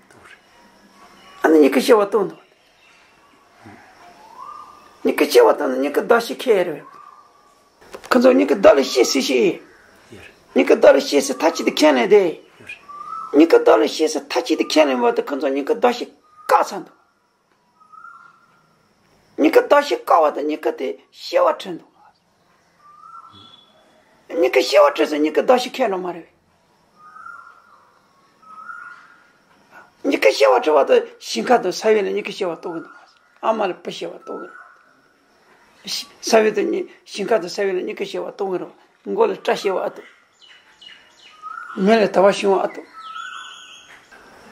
ཨ་ནི་མྱུ་གུ་སྐྱེ་བ་རྟོགས་འདུག་མྱུ་གུ་སྐྱེ་བ་རྟོགས་ན་མྱུ་གུ་བདག་བཤད་ཁས་རེད། ཁོ་ཚོ་མྱུ་གུ་བདག་ལ་བཤད་སྲིད་ཤེས། མྱུ་གུ་བདག་ལ་བཤད་སྲིད་ཐག་ཆོད་དེ་ཁས་ལེན་དེ། མྱུ་གུ་བདག་ལ་བཤད་སྲིད་ཐག་ཆོད་དེ་ཁས་ལེན་པ་དེ་ཁོ་ཚོ་མྱུ་གུ་བདག་བཤད་བཀག་ཚར་འདུག་མྱུ་གུ་བདག་བཤད་བཀག་པ་དང་མྱུ་གུ་དེ་སྐྱེ་བ་བྲལ་འདུག་མྱུ་གུ་སྐྱེ་བ་བྲལ་ཚེ་མྱུ་གུ་བདག་བཤད་ཁས་འགྲོ་མ་རེད། མྱུ་གུ་སྐྱེ་བ་བྲལ་བ་དང་ཞིང་ཁ་དང་ས་བོན་ལ་མྱུ་གུ་སྐྱེ་བ་རྟོགས་ཀྱི་འདུག་ཨ་མ་ལ་བུ་སྐྱེ་བ་རྟོགས་ཀྱི་རེད། ས་བོན་དང་ཞིང་ཁ་དང་ས་བོན་ལ་མྱུ་གུ་སྐྱེ་བ་རྟོགས་ཀྱི་རེད། མགོ་ལ་སྐྲ་སྐྱེ་བ་ཨ་འདུག་མེ་ལ་དལ་བ་བྱུང་བ་ཨ་འདུག་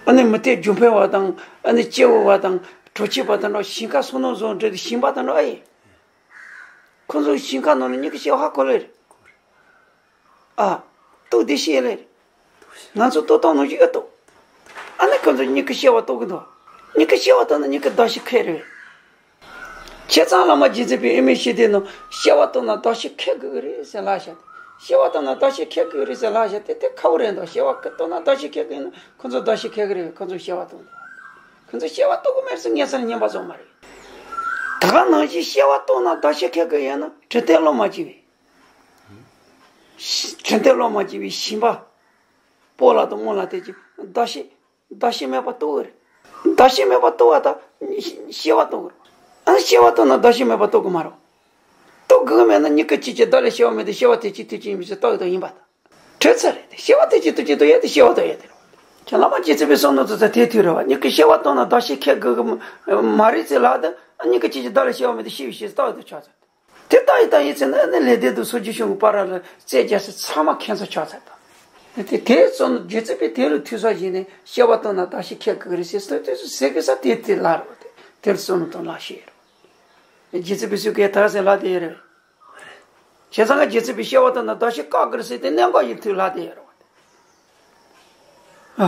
ཨ་ནི་མུ་སྟེགས་ཇོ་འཕེན་བ་དང་ཨ་ནི་སྐྱེས་བུ་བ་དང་གྲོ་ཁྱེར་བ་དང་འདྲ་ཞིང་ཁ་སོ་ནམ་བཟོ་འདྲ་དེ་ཞིང་པ་དང་འདྲ་ཨེ། ཁོ་ཚོ་ཞིང་ཁ་ནང་ལ་མྱུ་གུ་སྐྱེ་བ་ཧ་གོ་ལེ་རེད། ཨ། ལྟོས་བདེ་ཤེས་ལེ་རེད། ང་ཚོ་ལྟོས་སྟངས་ནང་བཞིན་ཨེ་ལྟོས། ཨ་ནི་ཁོ་ཚོ་མྱུ་གུ་སྐྱེ་བ་རྟོགས་ཀྱི་འདུག་མྱུ་གུ་སྐྱེ་བ་རྟོགས་ན་མྱུ་གུ་བདག་བཤད་ཁས་རེད། བྱས་ཙང་བླ་མ་རྗེ་བཙུན་པའི་དབུ་མའི་ཤེས་ལྡན་ནང་སྐྱེ་བ་རྟོགས་ན་བདག་བཤད་ཁས་དགོས་ཀྱི་རེད་ཟེར་ལབ་བཞག་སྟེ། སྐྱེ་བ་རྟོགས་ན་བདག་བཤད་ཁས་དགོས་ཀྱི་རེད་ཟེར་ལབ་བཞག་སྟེ་དེ་ཁག་པོ་རེད་འདུག་སྐྱེ་བ་རྟོགས་ན་བདག་བཤད་ཁས་དགོས་ན་ཁོ་ཚོ་བདག་བཤད་ཁས་ཀྱི་རེད། ཁོ་ཚོ་སྐྱེ་བ་རྟོགས་འདུག་ཁོ་ཚོ་སྐྱེ་བ་རྟོགས་ཀྱི་མེད་ཟེར་ངན་སོང་ལ་ཉན་པ་ཚོ་མ་རེད། ད་ག་ནང་བཞིན་སྐྱེ་བ་རྟོགས་ན་བདག་བཤད་ཁས་དགོས་ཡོད་ན་དྲིན་ལན་སློང་མ་བྱེད་པའི། དྲིན་ལན་སློང་མ་བྱེད་པའི་ཞིང་པ། སྤོ་ལགས་དང་རྨོ་ལགས་དེ་གྱིས་བདག་བཤད། བདག་བཤད་མེད་པ་རྟོགས་ཀྱི་རེད། བདག་བཤད་མེད་པ་རྟོགས་པ་དང་སྐྱེ་བ་རྟོགས་ཀྱི་རེད། ཨ་ནི་སྐྱེ་བ་རྟོགས་ན་བདག་བཤད་མེད་པ་རྟོགས་ཀྱི་མ་རེད། རྟོགས་ དགོས་མེད་ན་མྱུ་གུ་གཅིག་གི་བདག་ལས་སྐྱེ་བ་མེད་དེ། སྐྱེ་བ་དེ་གཅིག་དུས་གཅིག་ཡིན་པའི་ཕྱིར་རྟག་ཡོད་དོ་ཡིན་པ་དང་། འཕྲོས་ཚར་རེད་དེ། སྐྱེ་བ་དེ་གཅིག་དུས་གཅིག་ཏུ་ཡོད་དེ། སྐྱེ་བ་དང་ཡོད་དེ་རེད། ཁྱེད་བླ་མ་རྗེ་བཙུན་པའི་གསུང་ནང་དུ་ཚ་དེ་ཐུག་རེད་བ། མྱུ་གུ་སྐྱེ་བ་དང་ན་བདག་ཤེས་ཁེགས་དགོས་ཀྱི་མ་རེད་ཟེར་ལབ་དུས། མྱུ་གུ་གཅིག་གི་བདག་ལས་སྐྱེ་བ་མེད་དེ། སྐྱེ་བའི་ཕྱིར་རྟག་ཡོད་དོ་ཆགས་ཚར། དེ་རྟག་ཡོད་དང་ཡིན་ཚེ་ན་ནི་ལེགས་ལྡན་དང་སངས་རྒྱས་བྱུང་གི་བར་ལ་རྩོད་རྒྱག་ས་ཚང་མ་ཁྱད་མཚར་ཆགས་ཚར་དང་། དེ་དེ་གསུང་ནི་རྗེ་བཙུན་པས་དེ་ལ་ཐོས་བསམ་བྱས་ནས་སྐྱེ་བ་དང་ན་བདག་ཤེས་ཁེགས་དགོས་རེད་ཟེར། སྟོན་དུས་སུ་ཟེར་གི་ས་དེ་དེ་ལ་རོ། དེ་དེ་ལ་གསུང་ནི་དང་ལ་ཤེས་རོ། རྗེ་བཙུན་པས་སུ་གའི་ཐག་ཟེར་ལ་དེ་རེད། བྱས་ཙང་ཀ་རྗེ་བཙུན་པས་སྐྱེ་བ་དང་ན་བདག་ཤེས་བཀག་དགོས་རེད་ཟེར་དེ་གནད་འགག་ཡིན་ཐུག་ལ་དེ་རོ། ཨ།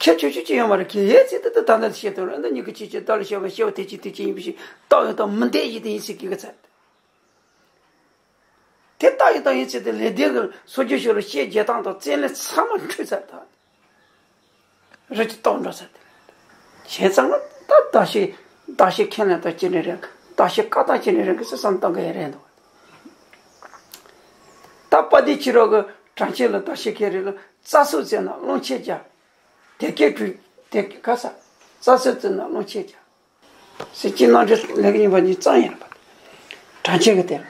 ཁྱད་ཆོས་ཆོས་ཅི་ཡོད་མ་རེད། ཁྱེད་ཡས་ཚིག་ཏུ་ཏུ་ད་ལྟ་བཤད་དོན་རེད། འདི་མྱུ་གུ་གཅིག་གི་བདག་ལས་སྐྱེ་བ་མེད། སྐྱེ་བ་དེ་གཅིག་དུས་གཅིག་ཡིན་པའི་ཕྱིར་རྟག་ཡོད་དང་མི་འདོད་ཡིན་ཏེ་ཡིན་ཟེར་གི་གི་ཚར་ཏེ། དེ་རྟག་ཡོད་དང་ཡིན་ཚེ་དེ་ལེགས་ལྡན་གྱི་སངས་རྒྱས་ཤོག་ལ་སྐྱེ་རྒྱལ་སྟངས་དང་རྩོད་ལེན་ཚང་མ་འཁྲུལ་ཚར་ད། རི་ཅིག་རྟོགས་འགྲོ་ས་དེ། བྱས་ཙང་ད་བདག་ཤེས་བདག་ཤེས་ཁས་ལེན་དང་ཅི་ནས་རེད། བདག་ཤེས་བཀག་སྟངས་ཅི་ནས་རེད་གི་སེ་བསམ་བཏང་གི་ཡ་རེད་འདུག་ད་དཔལ་ལྡན་ཕྱི་རོལ་གྱི་དྲན་ཤེས་ལ་བདག་ཤེས་ཁས་རེད་ལ། རྩ་སྲོག་བཙལ་ན་སློང་ཆེན་རྒྱ། དེ་སྐད་དྲུང་དེ་སྐད་ག་ས། རྩ་སྲོག་བཙལ་ན་སློང་ཆེན་རྒྱ། ཟེར་གྱི་ནང་འདྲེ་ལེགས་ཉིན་པ་གཉིས་གཙང་ཡིན་པ། དྲན་ཤེས་ཀྱི་དེ་ལ།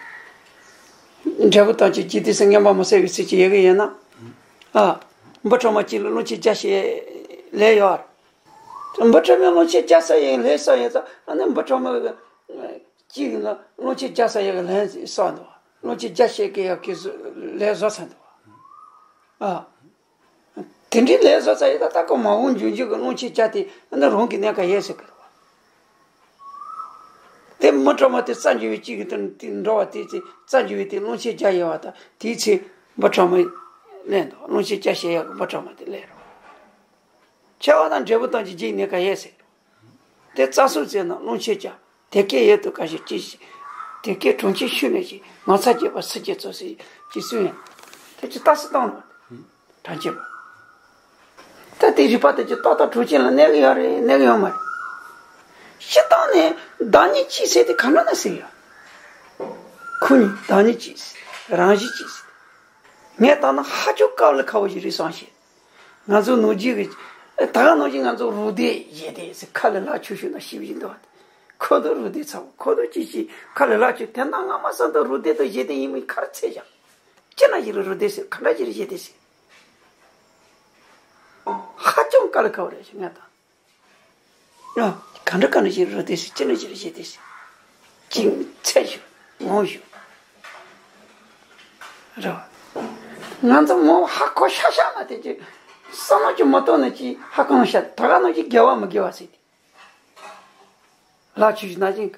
འབྲས་བུ་དང་གཅིག་ཅི་སྟེ་སེམས་ངན་པ་མི་བསད་པའི་ཚུལ་གྱིས་ཡོད་གི་ཡིན་ན། ཨ། འབུ་ཕྲ་མ་གཅིག་ལ་སློང་ཆེན་རྒྱ་བྱེད་ལས་ཡོད། འབུ་ཕྲ་མའི་སློང་ཆེན་རྒྱ་ས་ཡིན་ལས་ས་ཡིན་ཙང་ཨ་ནི་འབུ་ཕྲ་མ་གཅིག་ལ་སློང་ཆེན་རྒྱ་ས་ཡོད་གི་ལས་ས་འདུག་སློང་ཆེན་རྒྱ་བྱེད་ཀྱི་ཡོད་གི་ལས་བཟོ་ས་འདུག་ཨ། དེ་འདྲའི་ལས་བཟོ་ས་ཡོད་ད་ལྟ་ཀོ་མ་འོངས་འབྱུང་འགྱུར་གྱི་སློང་ཆེན་རྒྱ་དེ་ཨ་ནི་རང་གི་གནས་ཀ་ཡོད་ཟེར་གི་རེད་བ། དེ་འབུ་ཕྲ་མ་དེ་རྩ་འགྱུར་བའི་གཅིག་གི་དོན་དེ་འགྲོ་བ་དེ་ཚེ་རྩ་འགྱུར་བའི་དེ་སློང་ཆེན་རྒྱ་ཡོད་བ་དང་དེའི་ཚེ་འབུ་ཕྲ་མ་ལེན་དང་སློང་ཆེན་རྒྱ་བྱེད་ཡག་གི་འབུ་ཕྲ་མ་དེ་ལེན་རོ། ཆེ་བ་དང་འབྲས་བུ་དང་གཅིག་གི་གནས་ཀ་ཡོད་ཟེར། དེ་རྩ་སྲོག་བཙལ་ན་སློང་ཆེན་རྒྱ། དེ་སྐད་ཡོད་དོ་ག་ཞིག་ཅི་ཞིག་དེ་སྐད་གྲོང་ཁྱེར་ཤུལ་ནས་ཞིག་ངོ་ཚ་བརྗེད་པ་སུ་བརྗེད་ཚོ་ཟེར་ཅི་སུ་ཡིན། དེ་ཅི་ལྟ་སུ་བཏང་རོ། དྲན་ཤེས་པ། ད་དེ་རིག་པ་དེ་ཅི་ཏག་ཏག་གྲོང་ཁྱེར་ལ་གནས་གི་ཡོད་རེད་གནས་གི་ཡོད་མ་རེད། སྤྱིར་བཏང་ནས་བདག་ཉིད་གཅིག་ཟེར་དེ་ག་འདྲ་ན་ཟེར་ཡ། ཁོ་ཉིད་བདག་ཉིད་གཅིག་ཟེར་རང་བཞིན་གཅིག་ཟེར། ངས་བལྟས་ན་ཧ་ཅང་དཀའ་ལས་ཁག་པོ་ཞིག་རེད་བསམ་ཤེས། ང་ཚོ་ནང་ཆོས་ཀྱི་ད་ག་ནང་བཞིན་ང་ཚོ་རུ་སྡེ་བཞི་སྡེ་ཟེར་ཁ་ལ་ལག་ཆུ་ཤུ་ན་ཤི་བཞིན་འདུག་ཁོ་ཚོ་རུ་སྡེ་ཚ་བོ་ཁོ་ཚོ་ཅི་ཞིག་ཁ་ལ་ལག་ཆུ་དེ་ན་ང་མ་ས་དང་རུ་སྡེ་དང་བཞི་སྡེ་ཡིན་མིན་ཁར་ཚེ་བཞག་ཅི་ན་ཞིག་རུ་སྡེ་ཟེར་ག་འདྲ་ཞིག་བཞི་སྡེ་ཟེར། ཧ་ཅང་དཀའ་ལས་ཁག་པོ་རེད་ཞེས་ངས་ད། ཨ། ག་འདྲ་ག་འདྲ་ཞིག་རུ་སྡེ་ཟེར་ཅི་འདྲ་ཞིག་བཞི་སྡེ་ཟེར། གཅིག་ཚད་ཞུ་ངོ་ཞུ། རེད་བ། ང་ཚོ་ངོ་ཧ་གོ་ཤ་ཤ་མ་དེ་ཅི། བསམ་བློ་ཅི་མ་གཏོང་ན་ཅི་ཧ་གོ་ཤ་ད་ག་ནང་བཞིན་དགེ་བ་མི་དགེ་བ་ཟེར་ཏེ། ལག་ཆུ་ཞིག་ན་ཅིང་།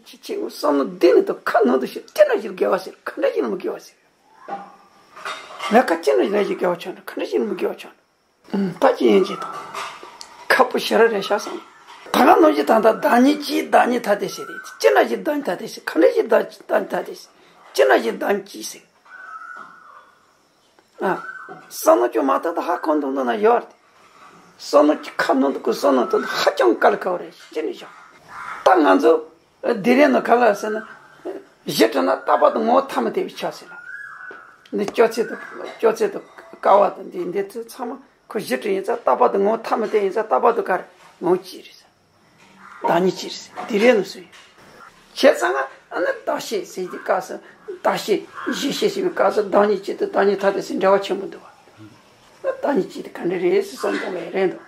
ཅི་ཅི་བསམ་བློ་བདེ་ནི་དང་ཁ་ནང་དུ་ཞིག་ཅི་འདྲ་ཞིག་དགེ་བ་ཟེར་ག་འདྲ་ཞིག་མི་དགེ་བ་ཟེར། ལས་ཀ་ཅི་འདྲ་ཞིག་ལས་ཀྱི་དགེ་བ་ཆགས་འདྲ་ག་འདྲ་ཞིག་མི་དགེ་བ་ཆགས་འདྲ། ད་ཅི་ཡིན་ཅི་དང་། ཁ་པོ་ཞེ་ར་རེ་ཤ་སང་། ད་ག་ནང་བཞིན་ད་ལྟ་བདག་ཉིད་གཅིག་བདག་ཉིད་ཐ་དད་ཟེར་རེད། ཅི་འདྲ་ཞིག་བདག་ཉིད་ཐ་དད་ཟེར་ག་འདྲ་ཞིག་བདག་བདག་ཉིད་ཐ་དད་ཟེར་ཅི་འདྲ་ཞིག་བདག་ཉིད་གཅིག་ཟེར། ཨ། བསམ་བློ་ཅུང་མ་བཏང་ད་ཧ་གོ་འདུག་འདུག་ན་ཡོད་རེད། བསམ་བློ་ཅི་ཁ་ནང་དུ་ཁུ་བསམ་བློ་བཏང་ད་ཧ་ཅང་དཀའ་ལས་ཁག་པོ་རེད་ཅི་ནས་བཞག་ད་ང་ཚོ་དེ་རིང་ནང་ག་ལ་ཟེར་ན། གཞི་དྲན་ན་རྟག་པར་དུ་ངོ་བོ་ཐ་མི་དད་པའི་ཆ་ཟེར་ལ། འདི་སྐྱོ་ཚད་དུ་སྐྱོ་ཚད་དུ་དཀའ་བ་དང་འདི་འདི་ཚོ་ཚང་མ་ཁོ་གཞི་དྲན་ཡིན་ཙང་རྟག་པར་དུ་ངོ་བོ་ཐ་མི་དད་ཡིན་ཙང་རྟག་པར་དུ་ག་རེ་ངོ་བོ་གཅིག་རེད་ཟེར། བདག་ཉིད་གཅིག་རེད་ཟེར་དེ་རེད་ནོ་སུ་ཡིན། བྱས་ཙང་ང་ཨ་ནི་བདག་བཤད་ཟེར་གྱི་སྐབས་སུ་བདག་བཤད་གཞི་བཤད་ཟེར་བའི་སྐབས་སུ་བདག་ཉིད་གཅིག་དང་བདག་ཉིད་ཐ་དད་ཟེར་འབྲེལ་བ་ཆེན་པོ་འདུག་བ། བདག་ཉིད་གཅིག་དེ་ག་འདྲ་རེད་ཟེར་བསམ་བཏང་བས་རེད་འདུག